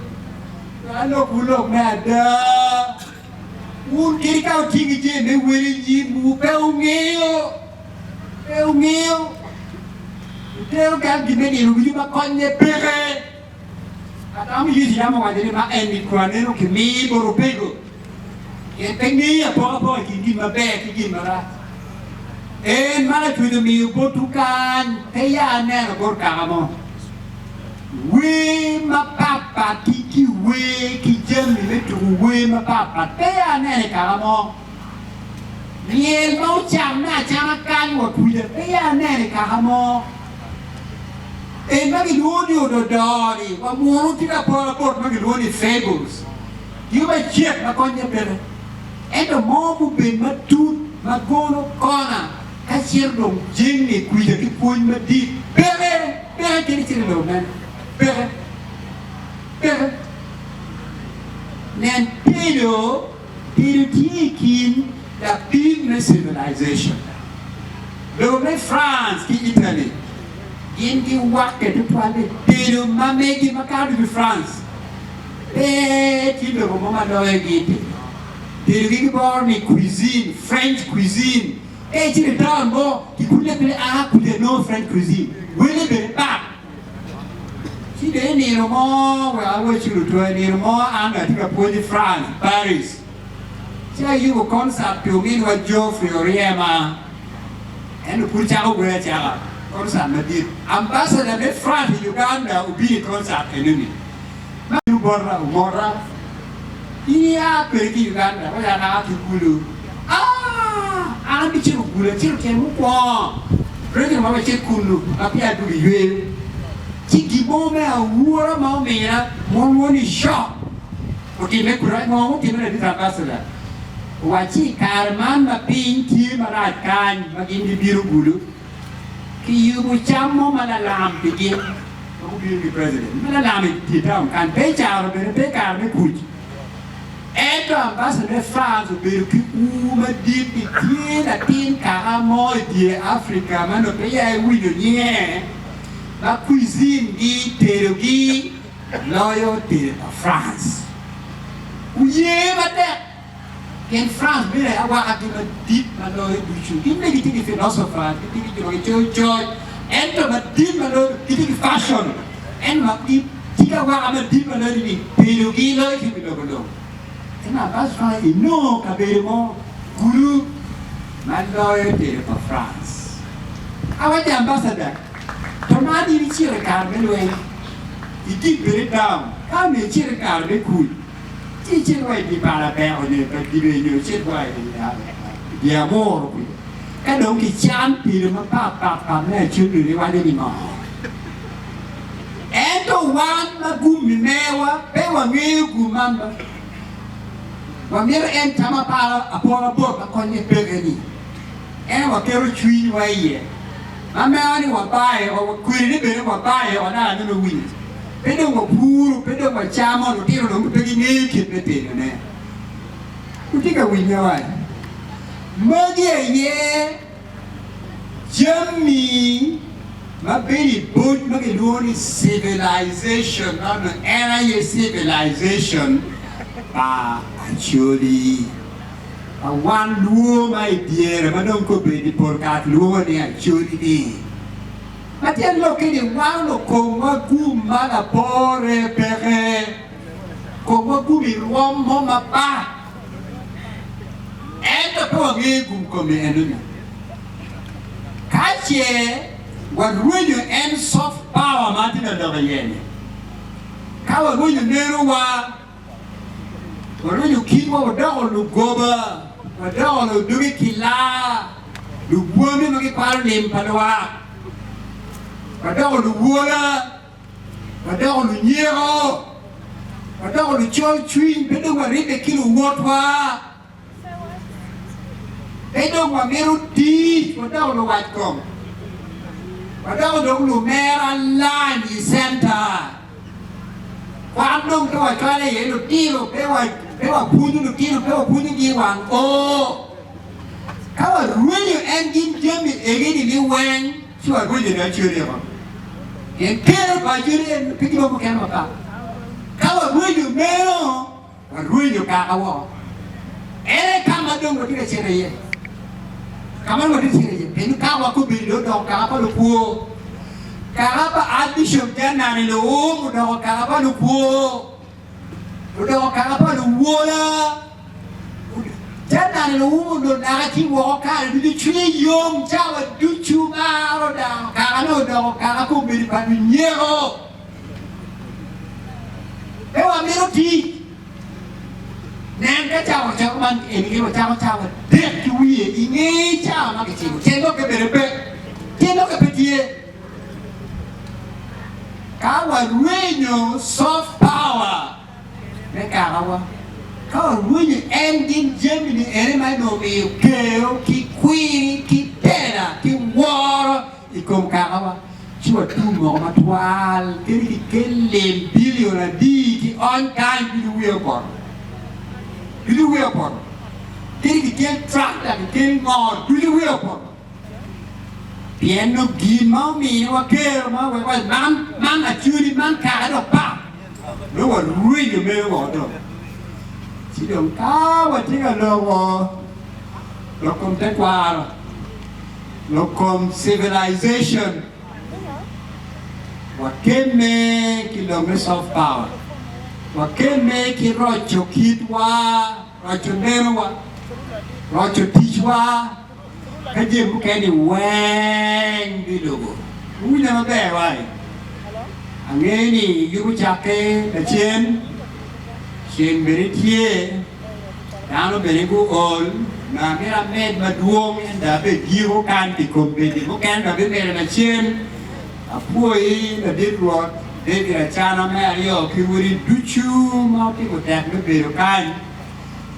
Wek alokwu lok me ada, wun kadi ka wutye ki jami me wel i nyimwu, pe wungeyo, pe wungeyo. Wutero gang gin me nino ducu ma konnye peke. Atamo Yecu yam owaco ni ma en-ni kwaneno kimiyo bot opego, pien pe ngeyo apokapoka i kin gin maber ki gin marac. En ma Lacwec omiyo botwu kany pe ya aneno bot kaka mo. Wer mapatpat ki ki wer ki jami me tuku wer mapatpat pe ya aneno i kaka mo. Myel ma ocamme acama kany wa kwija pe ya aneno i kaka mo. En ma gilwongo ni ododo-ni wa munu tye ka poro abot ma gilwongo ni fables, tye macek ma konye peke, ento mo mubed matut ma gono kona ka cito dong jenge kwija ki pwony madit peke, peke kadi cito i lobo meno peke, peke. Nen tedo. Tedo tye i kin lapim me civilization. Lobo me France ki Italy gin giwakke tutwal i tedo ma megi makato ducu. France pe tye lobo mo ma loyogi i tedo. Tedogi giboro ni cuisine, French cuisine. Ka icito i taun mo, kikulle pile a kuca inongo French cuisine. Wele bene pat. Ci dong i nino mo, wek awacci lutwa, i nino mo an dong atye ka pwony i France, Paris, ci ayubo concert pi ominwa Geoffrey Oryema, en dong pud cako wer acaka, concert madit. Ambassador me France i Uganda obino i concert enoni. Ma obino bota, omota, in ia kwede ki Uganda, awaco an aa ki Gulu. Aah! An abicito Gulu, acito tyen mukwongo. President ma wacit kunnu ma peya adwogo i yweyo. Ci gin mo me awura ma omina ma olwongo ni shock otimme kuta. Ngo mutimme ladit ambassador? Owacci i kare man ma piny tye marac kany ma gin gibino Gulu, kiyubo cam mo ma lalam pi gin ma gubino ki president ma lalam i dye town kany pe i caro bene pe i kare me kuc. Ento ambassador me France obedo ki ur madit ni tye latin kaka mo i dye Africa ma nongo peya ewinyo nyinge ma cuisine gi tedogi loyo tedo pa France. Oye matek pien France bene awaka gi madit ma loyo ducu. Gin bene gitye ki philosophers, gitye ki jo ma gicoyo coc, ento madit ma loyo gitye ki fashion. Ento ma tye ki awaka madit ma loyo ni bedogi loyo ki wi lobo lung. Ento Abbas Frank inongo kabedo mo kulu ma loyo tedo pa France. Awaco ambassador, to man in icito i kare me lweny, itic bene down, ka onongo icito i kare me kuc, ci icit wa i dye pala beko nyo i Padibe nyo icit wa i dye Amuru kuca. Ka dong kican tedo mapat pat pat me acel-li iwaco ni ngo? Ento wan ma gummi mewa pe wangeyo gum man ba. Wamito en tam apara apora bot ma konye peke-ni, ento waketo cwinywa iye. Ma mewa ni wabaye o, kwedine bene wabaye o naka nongo winyo. Pe dong wapuro, pe dong wacamo, lutino dong pe gingeyo kit me tedone. Wutye ka winya wa? Magi aye jami ma bedo i boc ma kilwongo ni civilization ma onongo en aye civilization pa Acholi. Pa wan Lwo ma i dyere ma dong kobedo i pol kare kilwongo ni Acholi-ni. Ma tyen lokke ni wan onongo komwa gum ma lapore peke, komwa gum i rwom mo mapat. Ento pe wangeyo gum kome enoni. Ka ce warwenyo en soft power ma atye ka lok iye-ni, ka warwenyo nenowa, warwenyo kitwa, wadoko lugoba, wadoko ludogi kilaa, lubwami ma gikwalo lim pa lwak, wadoko luwola, wadoko lunyeko, wadoko lucol cwiny, pe dong waribbe ki luwotwa, pe dong wamito tic, wadoko luwackom, wadoko dong lumera lany i centa. Kwan dong pe wacwalo iye lutino, pe wapwonyo lutino, pe wapwonyogi i wang oo. Ka warwenyo en gin jami egi-ni liweng, ci warwenyo dong Acholi oko. Pien kero pa Acholi en pe gin mo mukene mapat. Ka warwenyo meno, warwenyo kaka woko. En aye ka ma dong watye ka cito iye. Ka ma dong watye ka cito iye, pien kakawa kombeddi dong odoko kaka pa lukwo. Kaka pa Archbishop Janani Luwum odoko kaka pa lukwo. Odoko kaka pa luwola. Janani Luwum onongo naka ci woko kare ducu, cwinye yom cawa ducu, maro dano. Kakane odoko kaka kombeddi pa lunyeko. Pe wamito tic. Nen ka cawa ocako man eni gin wacako cawa dek ki wiye i nge cawa ma kicimo. Tyen lokke bene pe. Tyen lokke pe tye. Ka warwenyo soft power me kakawa, ka warwenyo en gin jami ni ene ma onongo omiyo kero ki kwiri ki tela ki woro i kom kakawa, ci watum woko matwal kadi kikel lim bilion adi ki ony kany ducu wiye opoto. Ducu wiye opoto. Kadi kikel tractor kikel ngo ducu wiye opoto. Pien nongo gin ma ominiwa kero ma wek wawac man man acwali man kare dok pat nongo warwenyo meno woko dong. Ci dong ka watye ka loko lok kom tekwaro, lok kom civilization, wakemme ki lok me soft power, wakemme ki roco kitwa, roco nenowa, roco ticwa. Ka jami mukene-ni weng bilubo, wuwinja maber wai. Angeyo ni yub ocakke lacen, ceng bene tye, dano bene guol, nongo amito amed madwong ento abegiko kany pi kombeddi mukene dok bimedo lacen. Apwoyi ladit Rwot David Acana me aryo ki wodi ducu ma wutimo tek me bedo kany.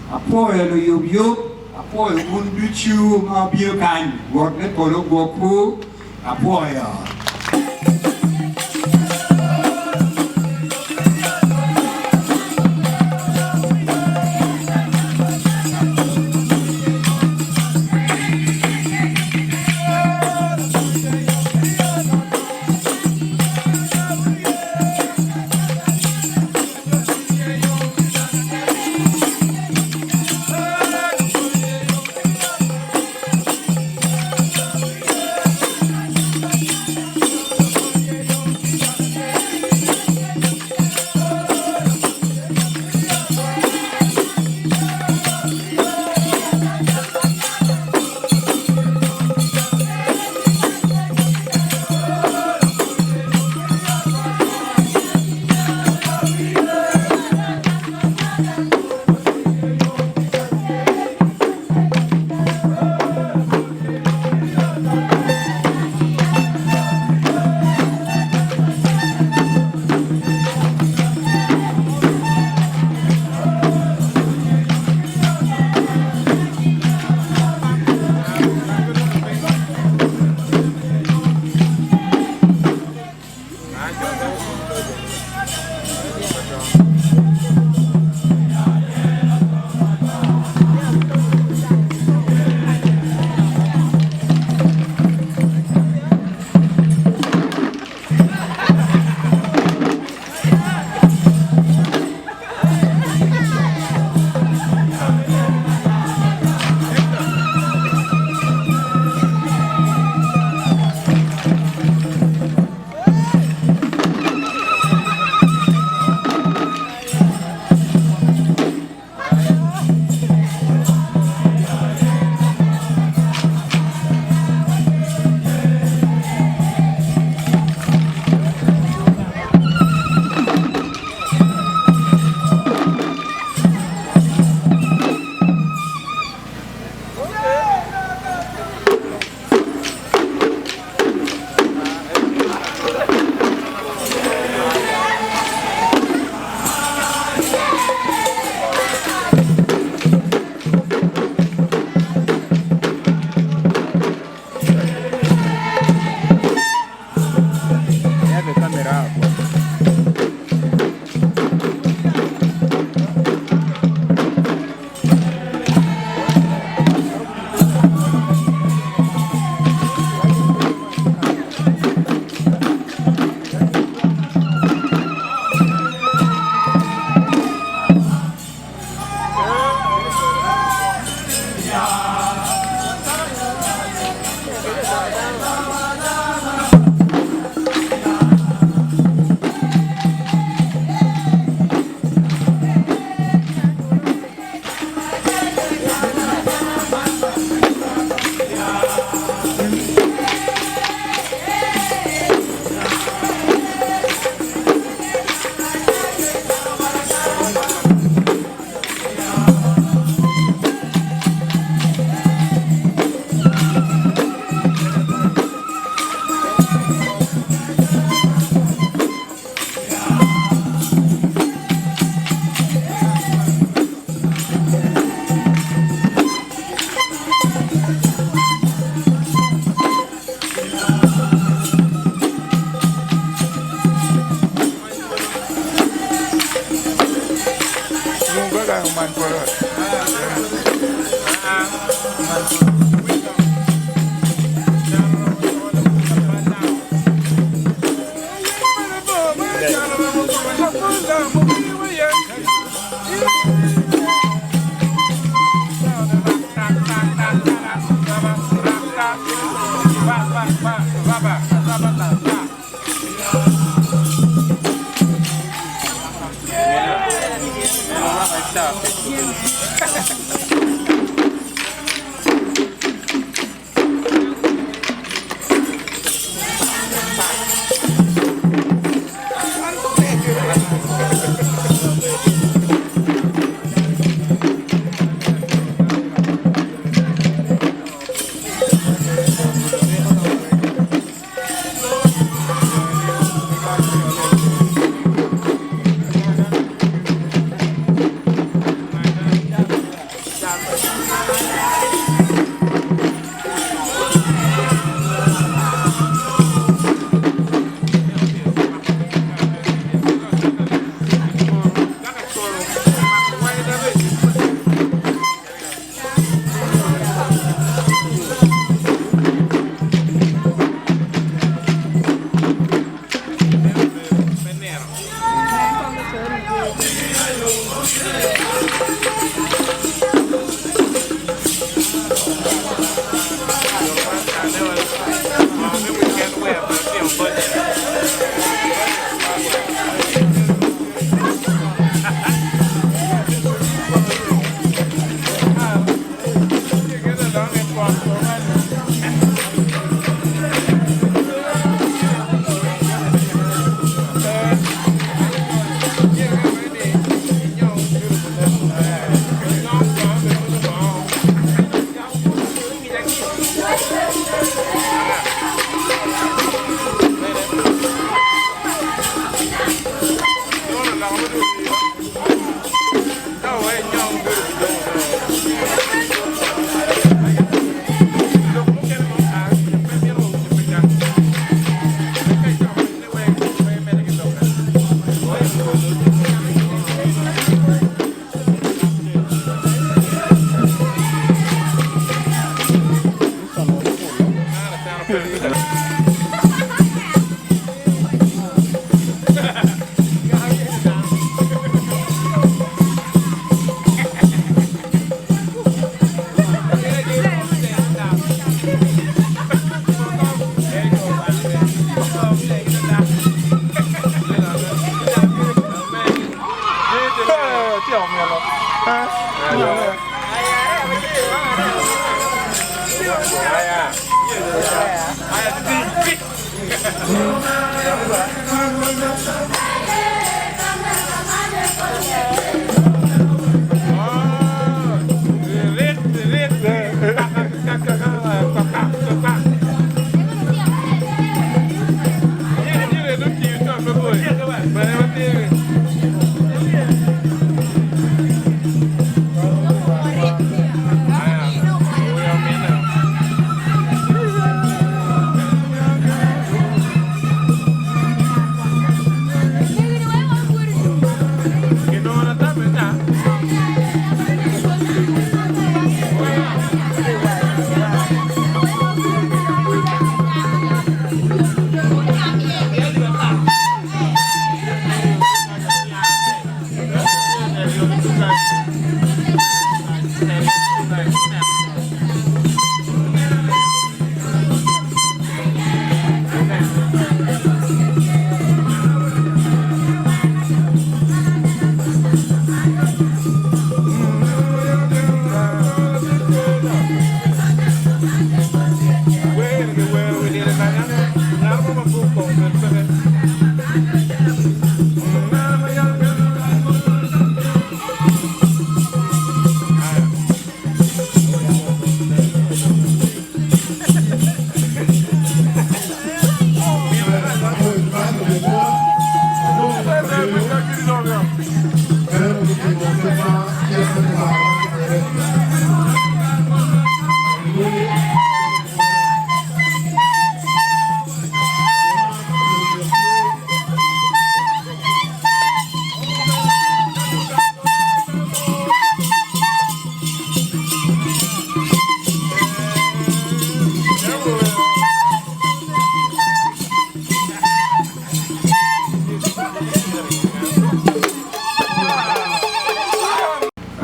Apwoyo luyub yub. Apwoyo wun ducu ma wubino kany, Rwot me polo ogwokwu. Apwoyo.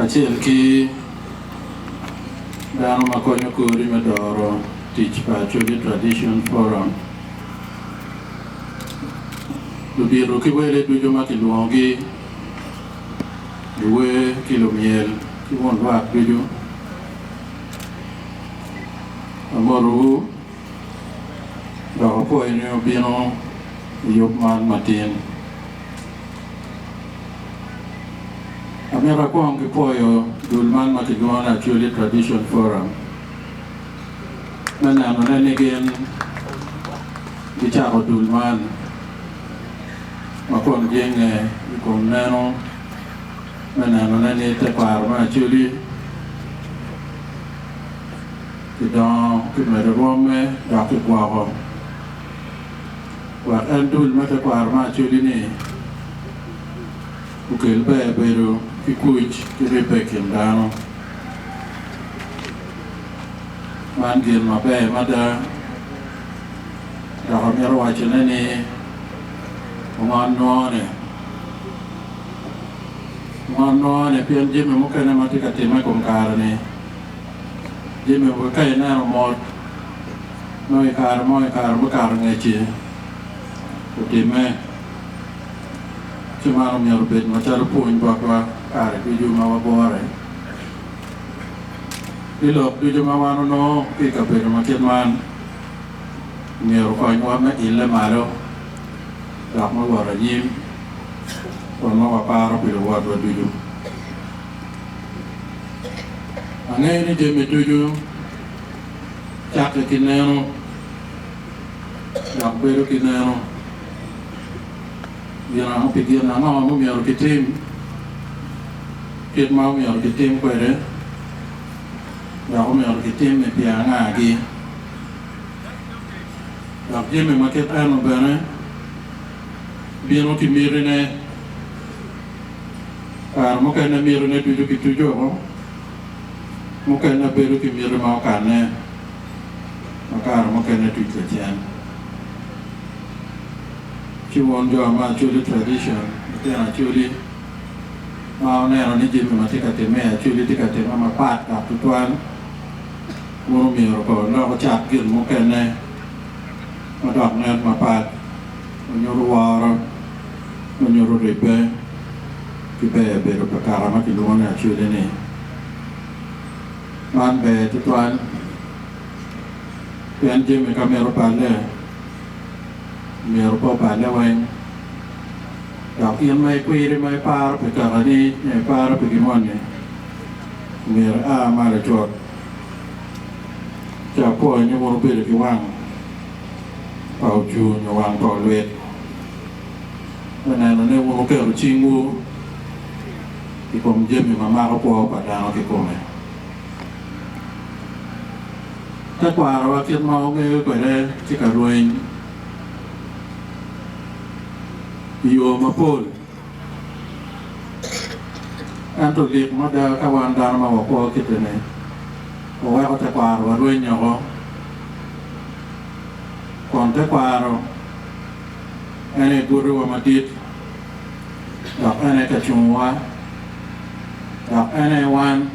Kacel ki dano ma konyo kori me doro tic pa Acholi Tradition Forum, ludito ki wele ducu ma kilwongogi, luwer ki lumyel ki wun lwak ducu, amotowu dok apwoyo ni wubino i yub man matin. Amito akwong ki pwoyo dul man ma kilwongo ni Acholi Tradition Forum me nenone ni gin gicako dul man ma kun jenge i kom neno me nenone ni tekwaro me Acholi kidongo, kimedo rwomme dok kigwoko. Wek en dul me tekwaro me Acholi-ni okel ber bedo ki kuc ki ribbe i kin dano. Man gin maber mada, dok amito wacone ni ongon nwongone. Ongon nwongone pien jami mukene ma tye ka timme i kom kare-ni, jami ka ineno mot Nongo i kare mo i kare mukato ngec-ci otimme, ci man omyero obed macalo pwony botwa kare ducu ma wagure. Ki lok ducu ma wan onongo ki i kabedo ma kit man, myero okonywa me ille malo dok me wot anyim kun nongo waparo pi luwotwa ducu. Angeyo ni jami ducu. Cakke ki neno, dok bedo ki neno. Gin ango pi gin ango ma omyero kitim, kit ma omyero kitim kwede, dok omyero kitim-mi pi angagi? Dok jami ma kit eno bene bino ki mitine. Kare mukene mitine ducu kituco woko. Mukene bedo ki miti ma okanne ma kare mukene tuc lacen. Ci wun jo me Acholi Tradition, lutino Acholi ma wuneno ni jami ma tye ka timme i Acholi tye ka timme mapat dok tutwal, wun omyero kono dok wucak gin mukene ma dok nen mapat ma nyuto woro, ma nyuto ribbe ki ber bedo pa kaka ma kilwongo ni Acholi-ni. Man ber tutwal pien jami ka mito balle, myero pe oballe weng. Dok in ma ikwiri ma iparo pi kakani nyo iparo pi gin moni, myero ia malo cut. Ci apwoyo ni wun wubedo ki wang pa ocur nyo wang pa olwit me neno ni wun wuketo cingwu i kom jami ma mako kwo pa dano kikome. Tekwarowa kit ma wungeyo kwede tye ka rweny i yo mapol. Ento lik mada ka wan dano ma wakwo kite-ni waweko tekwarowa rweny woko, kun tekwaro en aye gutiwa madit dok en aye ka cungowa dok en aye wan,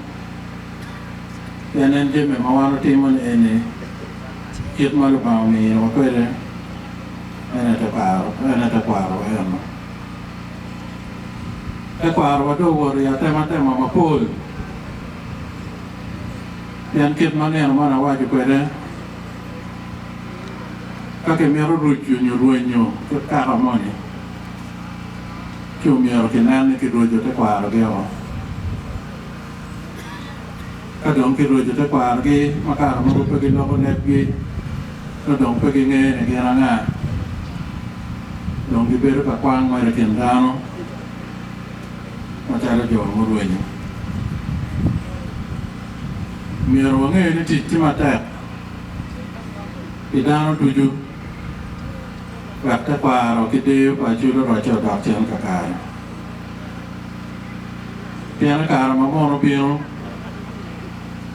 pien en jami ma wan watimo-ni eni kit ma Lubanga omiyowa kwede en aye tekwarowa eno. Tekwarowa dong owoto i atematema mapol pien kit ma nino man awaco kwede, ka kimito ruco nyo rwenyo kit kaka moni, ci omyero kinen ni kiroco tekwarogi-o. Ka dong kiroco tekwarogi ma kare mogo pe giloko lebgi, ka dong pe gingeyo ni gin anga, dong gibedo ka kwang mere i kin dano macalo jo murwenyo. Myero wange ni tic tye matek pi dano ducu wek tekwaro ki deyo pa Acholi orocce odok cen kakare. Pien i kare ma mono obino,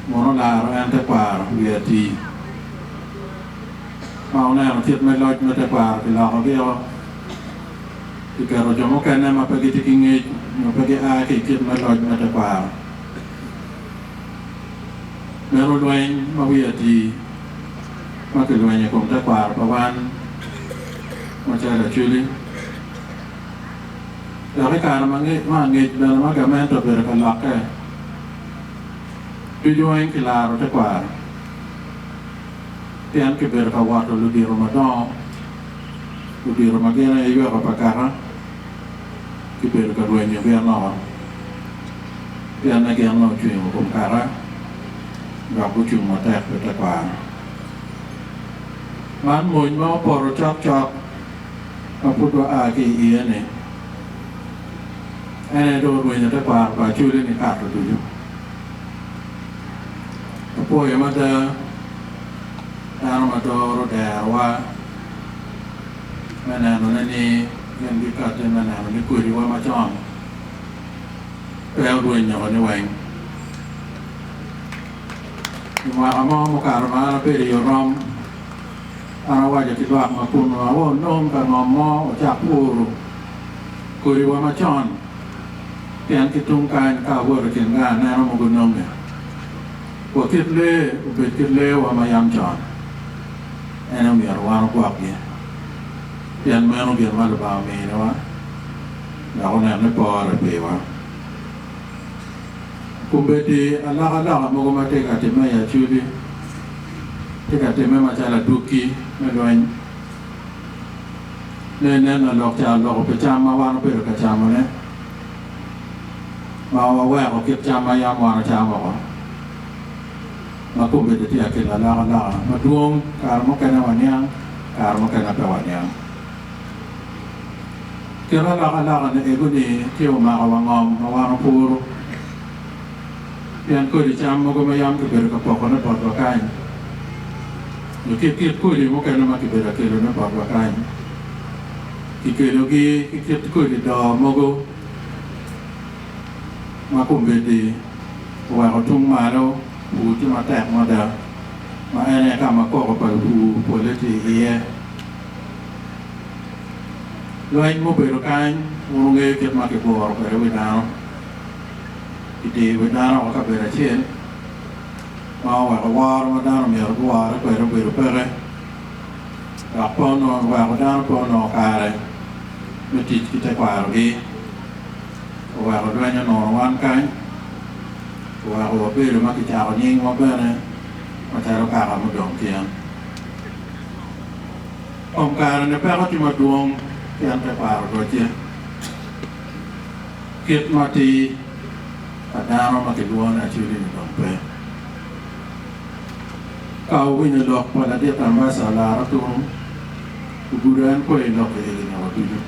mono olaro en tekwaro wiye atir, ma oneno kit me loc me tekwaro kilokogi-o, kiketo jo mukene ma pe gitye ki ngec nyo pe gia ki i kit me loc me tekwaro. Meno lweny ma wiye atir ma kilwenyo i kom tekwaro pa wan macalo Acholi. Dok i kare ma angec bene ma gamente obedo ka lokke, ducu weng kilaro tekwaro pien kibedo ka woto ludito madongo, ludito ma gin aye yweka pa kaka, kibedo ka rwenyo gin woko pien ni gin nongo ocwingo kom kaka dok gucung matek pi tekwaro. Man mony ma opoto cokcok ma pud wa a ki i iye-ni, en aye dong orwenyo tekwaro pa Acholi nikato ducu. Apwoyo mada dano ma doro derowa me nenone ni gin gikatti me neno ni kodiwa macon pe orwenyo niweng. I mwaka mo mukato ma an abedo i Orom, An awaco ki lwak ma kunnu, awa onong ka ngom mo ocak puru kodiwa macon, pien ki tung kany ka awoto i kin gang aneno mogo nonge. Wa kit lee obed kit leewa ma yam con, en aye omyero wan ogwokgi, pien meno gin ma Lubanga ominiwa dok oneno ni pore piwa. Kombeddi alokaloka mogo ma tye ka timme i Acholi tye ka timme macalo adwogi me lweny. Me inen lalok ca oloko pi cam ma wan obedo ka camone, ma waweko kit cam ma yam wan wacamo woko, ma kombeddi tye ka kelo alokaloka madwong, kare mukene waniang, kare mukene pe waniang. Kit alokaloka-ni ego-ni tye omako wa ngom ma wan opuro, pien kodi cam mogo ma yam kibedo ka pokone botwa kany, nyo kit kit kodi mukene ma kibedo ka kelone botwa kany, kikelogi ki kit kodi doo mogo ma kombeddi oweko tung malo pur tye matek mada, ma en aye ka ma koko pa lupur polle tye iye. Lweny mubedo kany, wun wungeyo kit ma kiguro kwede wi dano. Kidiyo wi dano woko i kabedo acel, ma oweko woro ma dano myero guwore kwede obedo peke, dok pe onongo oweko dano pe onongo kare me tic ki tekwarogi. Oweko lweny onuro wan kany, oweko wabedo ma kicako nyingwa bene macalo kaka mudong cen. Kom kare-ni peko tye madwong pien tekwaro rocce. Kit ma atir pa dano ma kilwongo ni Acholi-ni dong pe. Ka wuwinyo lok pa ladit Ambassa Lara Tunu, ogudo en kweyo lok i igi nino ducu.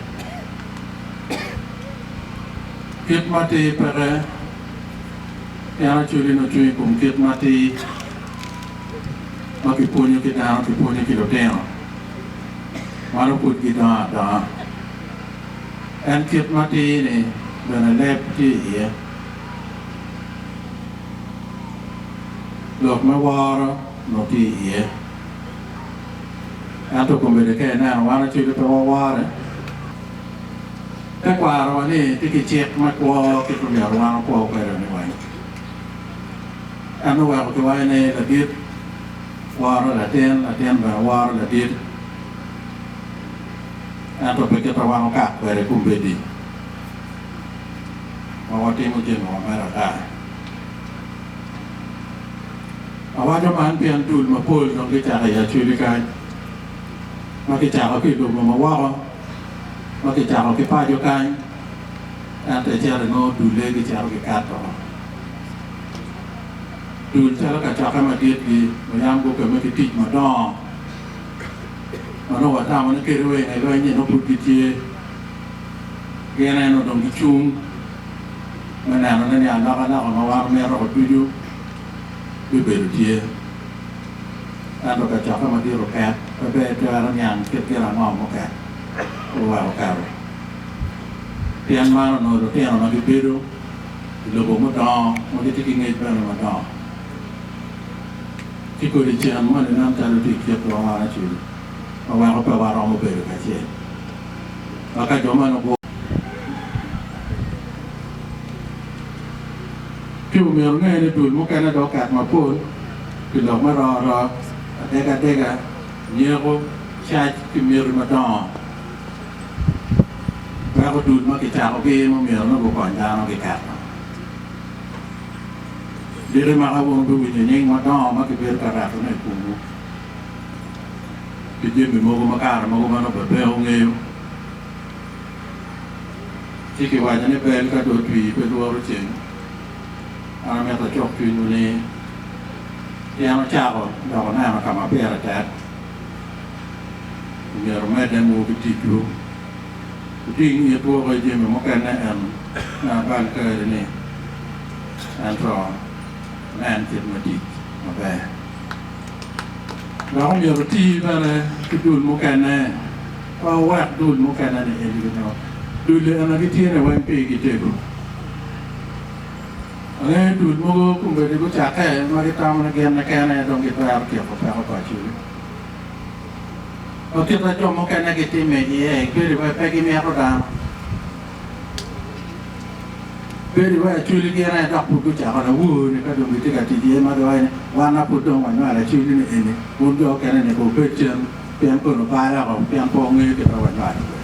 Kit ma atir peke pien Acholi nongo cung i kom kit ma atir. Ma kipwonyo ki dano kipwonyo ki lutino ma nongo pud gidongo adonga. En kit matir-ni bene leb tye iye. Lok me woro nongo tye iye. Ento kombeddi ka ineno wan Acholi pe wawore. Tekwarowa ni tye ki cik me kwo kit ma myero wan wakwo kwede-ni weng. En oweko kiwaco ni ladit woro latin, latin bene woro ladit. Ento pe kit ma wan okak kwede kombeddi ma watimo jami wa mere ata. Awaco man pien dul mapol dong gicako i Acholi kany, ma kicako ki i lobo ma woko, ma kicako ki paco kany, ento icito inongo dulle gicito gikato. Dul calo kacokke madit-gi oyam gukemme ki tic madongo ma nongo watamo ni kadi wa i nge lweny-nyi nongo pud gitye. Gin aye nongo dong gicung me nenone ni alokaloka ma wan wamito ducu bibedo tye. Ento kacokke madit oket, pe ber itwero niang kit gin ango muket oweko oketo. Pien man onongo lutino ma gibedo i lobo mudongo ma gitye ki ngec bene madongo. Ci kodi cen moni nen calo tye i kitwa wan acel ma weko pe waromo bedo kacel. Ma ka jo meno gu. Ci omyero wunge ni dul mukene dok oket mapol. Pi lok me roro, adegadega, nyeko, cac ki miti madongo weko dul ma kicakogi ma myero nongo gukony dano giketo. Diki maka wun wubiwinyo nying madongo ma kibedo ka retone i komwu pi jami mogo ma kare mogo ma nongo bene pe wungeyo. Ci kiwaco ni bel ka dong otwi pe lworo ceng. An amito acuk cwinywu ni pien wucako dok wuneno ka ma pire tek, myero wumedde wunu ki ticwu, wuting itwu woko i jami mukene en me abal kadi-ni, ento wunen kit me tic maber. Dok omyero wuti bene ki dul mukene, pe wuwek dul mukene-ni eni nyo dul-li ena gitye-ni weng pigi tego. Angeyo dul mogo kombeddi gucakke ma gitamo ni gin keken aye dong gitwero tyeko peko pa Acholi. Ma kit ma jo mukene gitime iye kadi wa pe gimito dano. Kadi wa Acholi gin aye dok pud gucako lawor ni ka dong gitye ka tic iye ma giwaco ni wan ma pud dong wanywalo Acholi ni eni wun jo okene ni pe wubed cen pien kono bal oko pien pe wungeyo kit ma wanywalo kwede.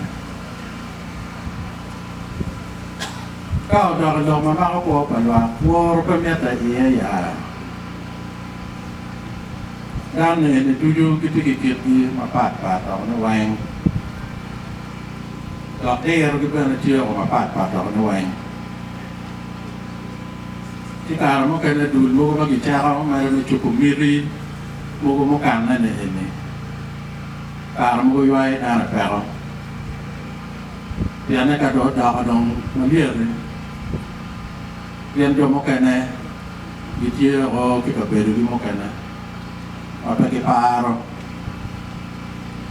Ka odok i lok ma mako kwo pa lwak, woro pe mitte iye ya. Dano eni ducu gitye ki kitgi mapat pat dok ni weng, dok dirogi bene tye woko mapat pat dok ni weng. Ci kare mukene dul mogo ma gicako mere me cobo miti mogo mukanne-ni eni, kare mogo ywayo dano i peko. Pienne ka dong odoko dong malyet-ti, gin jo mukene gitye woko ki kabedogi mukene ma pe giparo.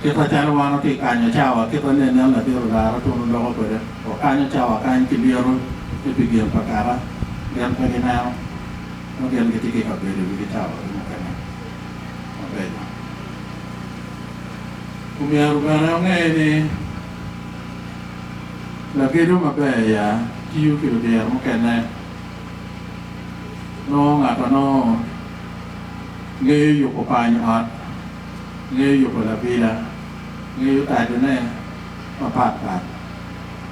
Kit macalo wan watye ka kanyo cawa, kit ma nen ladit olara tunu loko kwede, wakanyo cawa kany ki lyeto ni pi gin pa kaka, gin pe gineno nongo gin gitye ki kabedogi ki cawagi mukene mabeco. Omyero bene wunge ni lagedo maber ya tiyo ki ludiro mukene. Nongo ngat ma nongo ngeyo yubo pany ot, ngeyo yubo labila, ngeyo tacone mapatpat.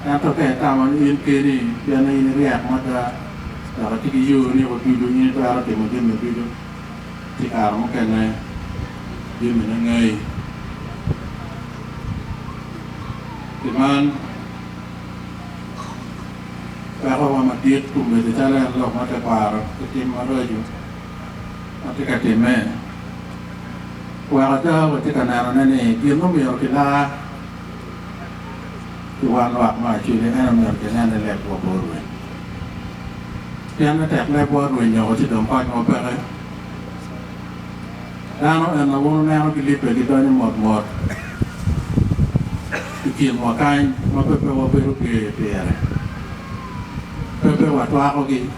Ento ka itamo ni in keni pien in iryek mada dok itye ki yo ni oducu in itwero timo jami ducu, ci kare mukene jamine ngai. Pi man, pekowa madit kombeddi calo en lok me tekwaro ki tim maraco ma tye ka timme, weko ada watye ka nenone ni gin ma myero kilar ki wan lwak me Acholi en aye myero kinen ni lebwa pe orweny. Pien me tek lebwa orweny oko ci dong kony mo peke. Dano en ma wun wuneno gilibbe gidonyo motmot i kinwa kany ma pe pe wabedo ger pire, pe pe watwakogi,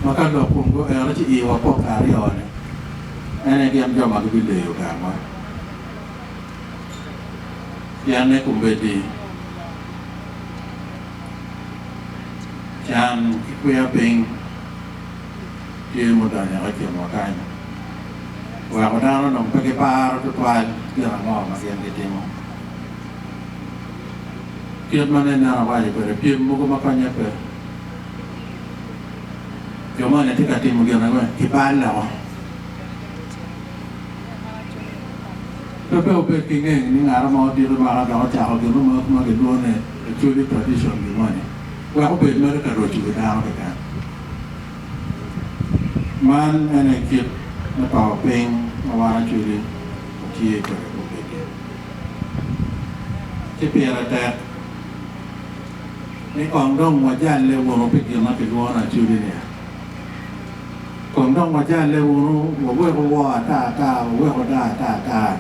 ma ka lok kom guero ci iwa pokke aryo-ni, en aye gin jo ma gibileyo gangwa. Pien ni kombeddi can ki kwiya piny. Tye mudonyo i kinwa kany weko dano dong pe giparo tutwal gin ango ma gin gitimo. Kit ma nene awaco kwede, pyem mogo ma konye pe. Jo moni tye ka timo gin ango? Giballe woko. Pe pe wubed ki ngeng ni ngat mo odiko mwaka dok ocako gin mo ma gilwongo ni Acholi tradition gin moni wek obed mere ka roco wi dano keken. Man en aye kit me to piny ma wan Acholi watye kwede kombeddi. Ci pire tek ni kong dong wajalle wunu pi gin ma kilwongo ni Acholi-ni. Kong dong wajalle wunu, waweku woo ata ata, waweku daa ata ata,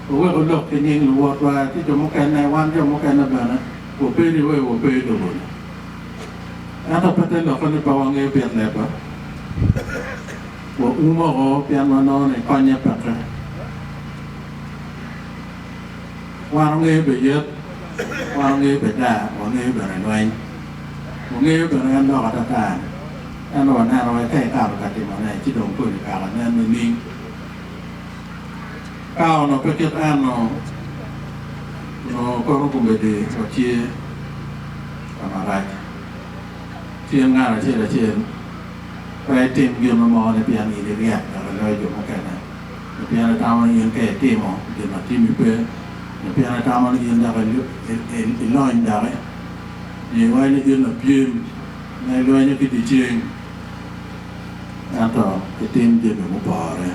waweku lok ki nying luwotwa ki jo mukene, wan jo mukene bene wabedi wek wape i lobo-ni. Ento pe te lokke ni pe wangeyo bit lebwa. Waumo woko pien wanongo ni konye peke. Wan wangeyo be yet, wan wangeyo be daa, wangeyo bene lweny, wangeyo bene en lok atata-ni. Ento waneno wek ka ikato ka timone, ci dong kodi kaka nen nining? Ka onongo pe kit eno, onongo kono kombeddi watye ka marac. Cen ngat acel acel pe itim gin mo ni pien in iryek dok iloyo jo mukene, nyo pien itamo ni in ka itimo gin ma timi pe, nyo pien itamo ni in dok ilony doki, nyo iwaco ni in lapyem ma ilwenyo ki dyeceng. Ento itim jami mupore.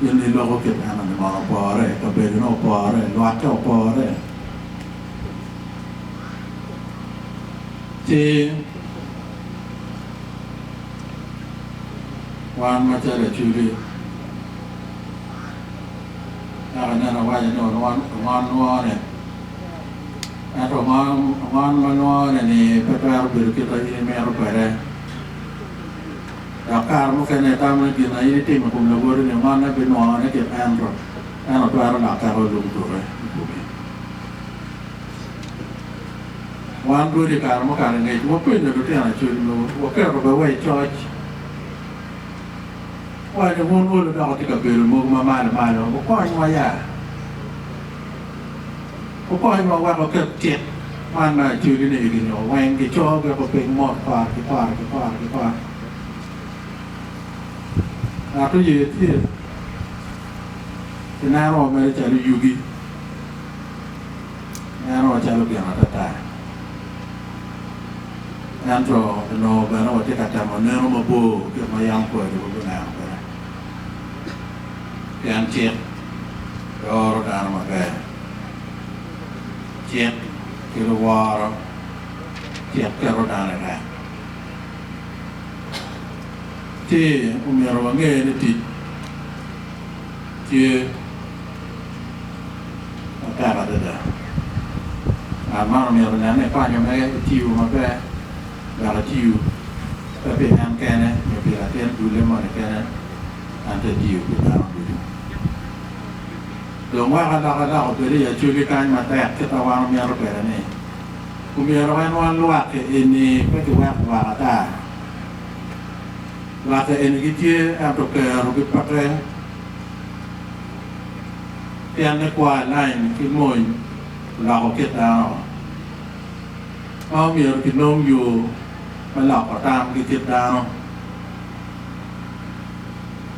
In iloko kit eno ni mono opore, kabedone opore, lwakke opore. Ci wan macalo Acholi, eka aneno awaco ni ongon nwone, ento ongon ma nwone-ni pe twero bedo kit ma in imito kwede. Dok kare mukene itamo ni gin ma in itimo i kom lawoti-ni ongonne binwone kit ento, ento twero lokke olung tuke i komi. Wan rwodi i kare mukato angec wapenyo lutino Acholi mogo, waketo bene wa i coc, wawaco ni wun olo dok wutye ka bedo mogo ma malo malo, wukonywa ya, wukonywa wek waket cik man me Acholi ni egi nyo weng gico giko piny mot kore ki kore ki kore ki kore. Ngat oye tye, kineno wa mere calo yugi. Nenowa calo gin atata, ento onongo bene watye ka temo neno mabor kit ma yam kwariwa guneno kwede. Pien cik doro dano maber, cik kelo woro, cik keto dano i rek. Ci omyero wange ni tic tye. Matek adada. Ngat man omyero onen ni ekonyo mege etiyo maber dok etiyo pe pi en kene nyo pi latin dulle moni kene ento etiyo pi dano ducu. Dong wek alokaloka obed i Acholi kany matek kit ma wan wamito kwede ni omyero en wan lwak eni pe kiwek lwak ata. Lwak eni gitye ento kerogi peke. Pien ni kwa lain ki mony oloko kit dano, ma omyero kinong yo me loko tam ki kit dano.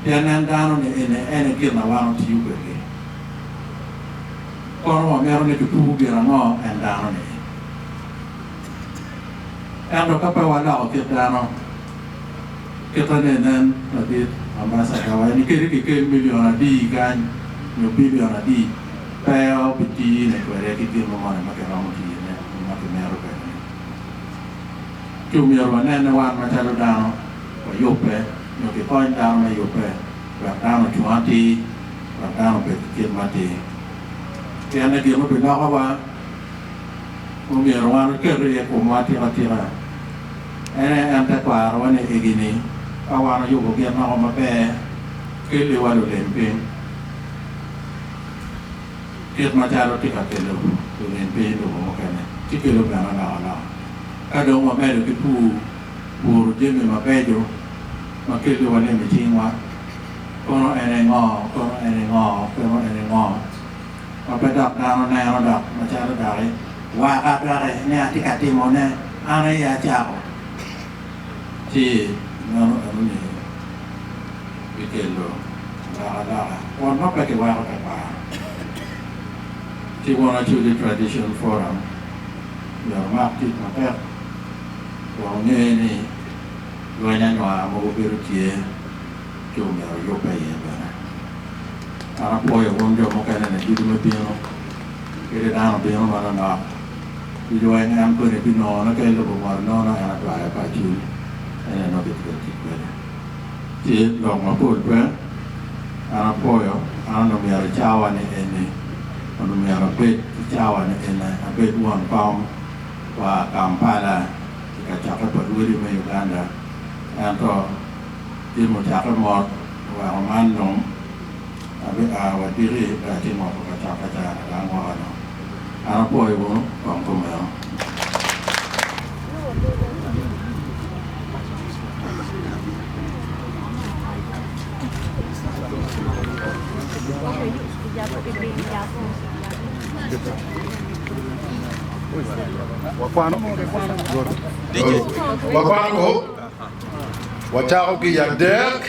Pien en dano ni eni en aye gin ma wan otiyo kwedgi. Kono wamito ni kipur gin ango en dano ni eni. Ento ka pe waloko kit dano, Kite ni nen ladit ambassador wa ni kadi kikel million adi kany nyo billion adi pe obitine kwede ki gin mo moni ma kiromo tiyone nyo ma kimito kwede ni. Ci omyero wanen ni wan macalo dano wayubbe nyo kikony dano me yubbe wek dano ocung atir wek dano obed ki kit matir. Pien ni gin obilokowa. Omyero wan waket iye komwa atikatika. En aye en tekwarowa ni egini ka wan oyubo gin moko maber, kelliwa lulem piny, kit macalo tye ka kelo lulem piny i lobo mukene, ci kelo bene alokaloka. Ka dong wamedo ki pur, puro jami mabeco ma kelliwa lim i cingwa, kono en aye ngo, kono en aye ngo, kono en aye ngo. Ma pe dok dano neno dok macalo doki waka doki ni atye ka timone an aye acako, ci meno enoni bikelo alokaloka kun nongo pe kiweko tekwaro. Ci wun Acholi Tradition Forum myero wumak tic matek wek wunge ni lweny anywar mogo bedo tye ci omyero wuyubbe iye bene. An apwoyo wun jo mukene ni ducu me bino, kadi dano obino manonok, ducu weng en koni binongo ne ka ilubo ngot nono en adwaya pa Acholi en aye nongo kitye ka tic kwede. Ci lok mapol pe, an apwoyo, an onongo myero cawa ni eni onongo myero abed ki cawa ni eni abed won kom wa Kampala i kacokke pa rwodi me Uganda ento Jami ocakke mot oweko man dong abi a wa diki pe atye ngoko ka cokke ca ada ngoko no. An apwoyo wunu kong kumeno. Wakwano Wakwano ko wacako ki i adek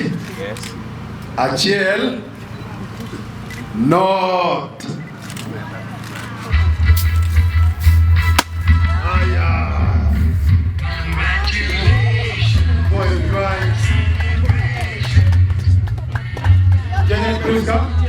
acel not. Aya. Boy, right. Janet, please come.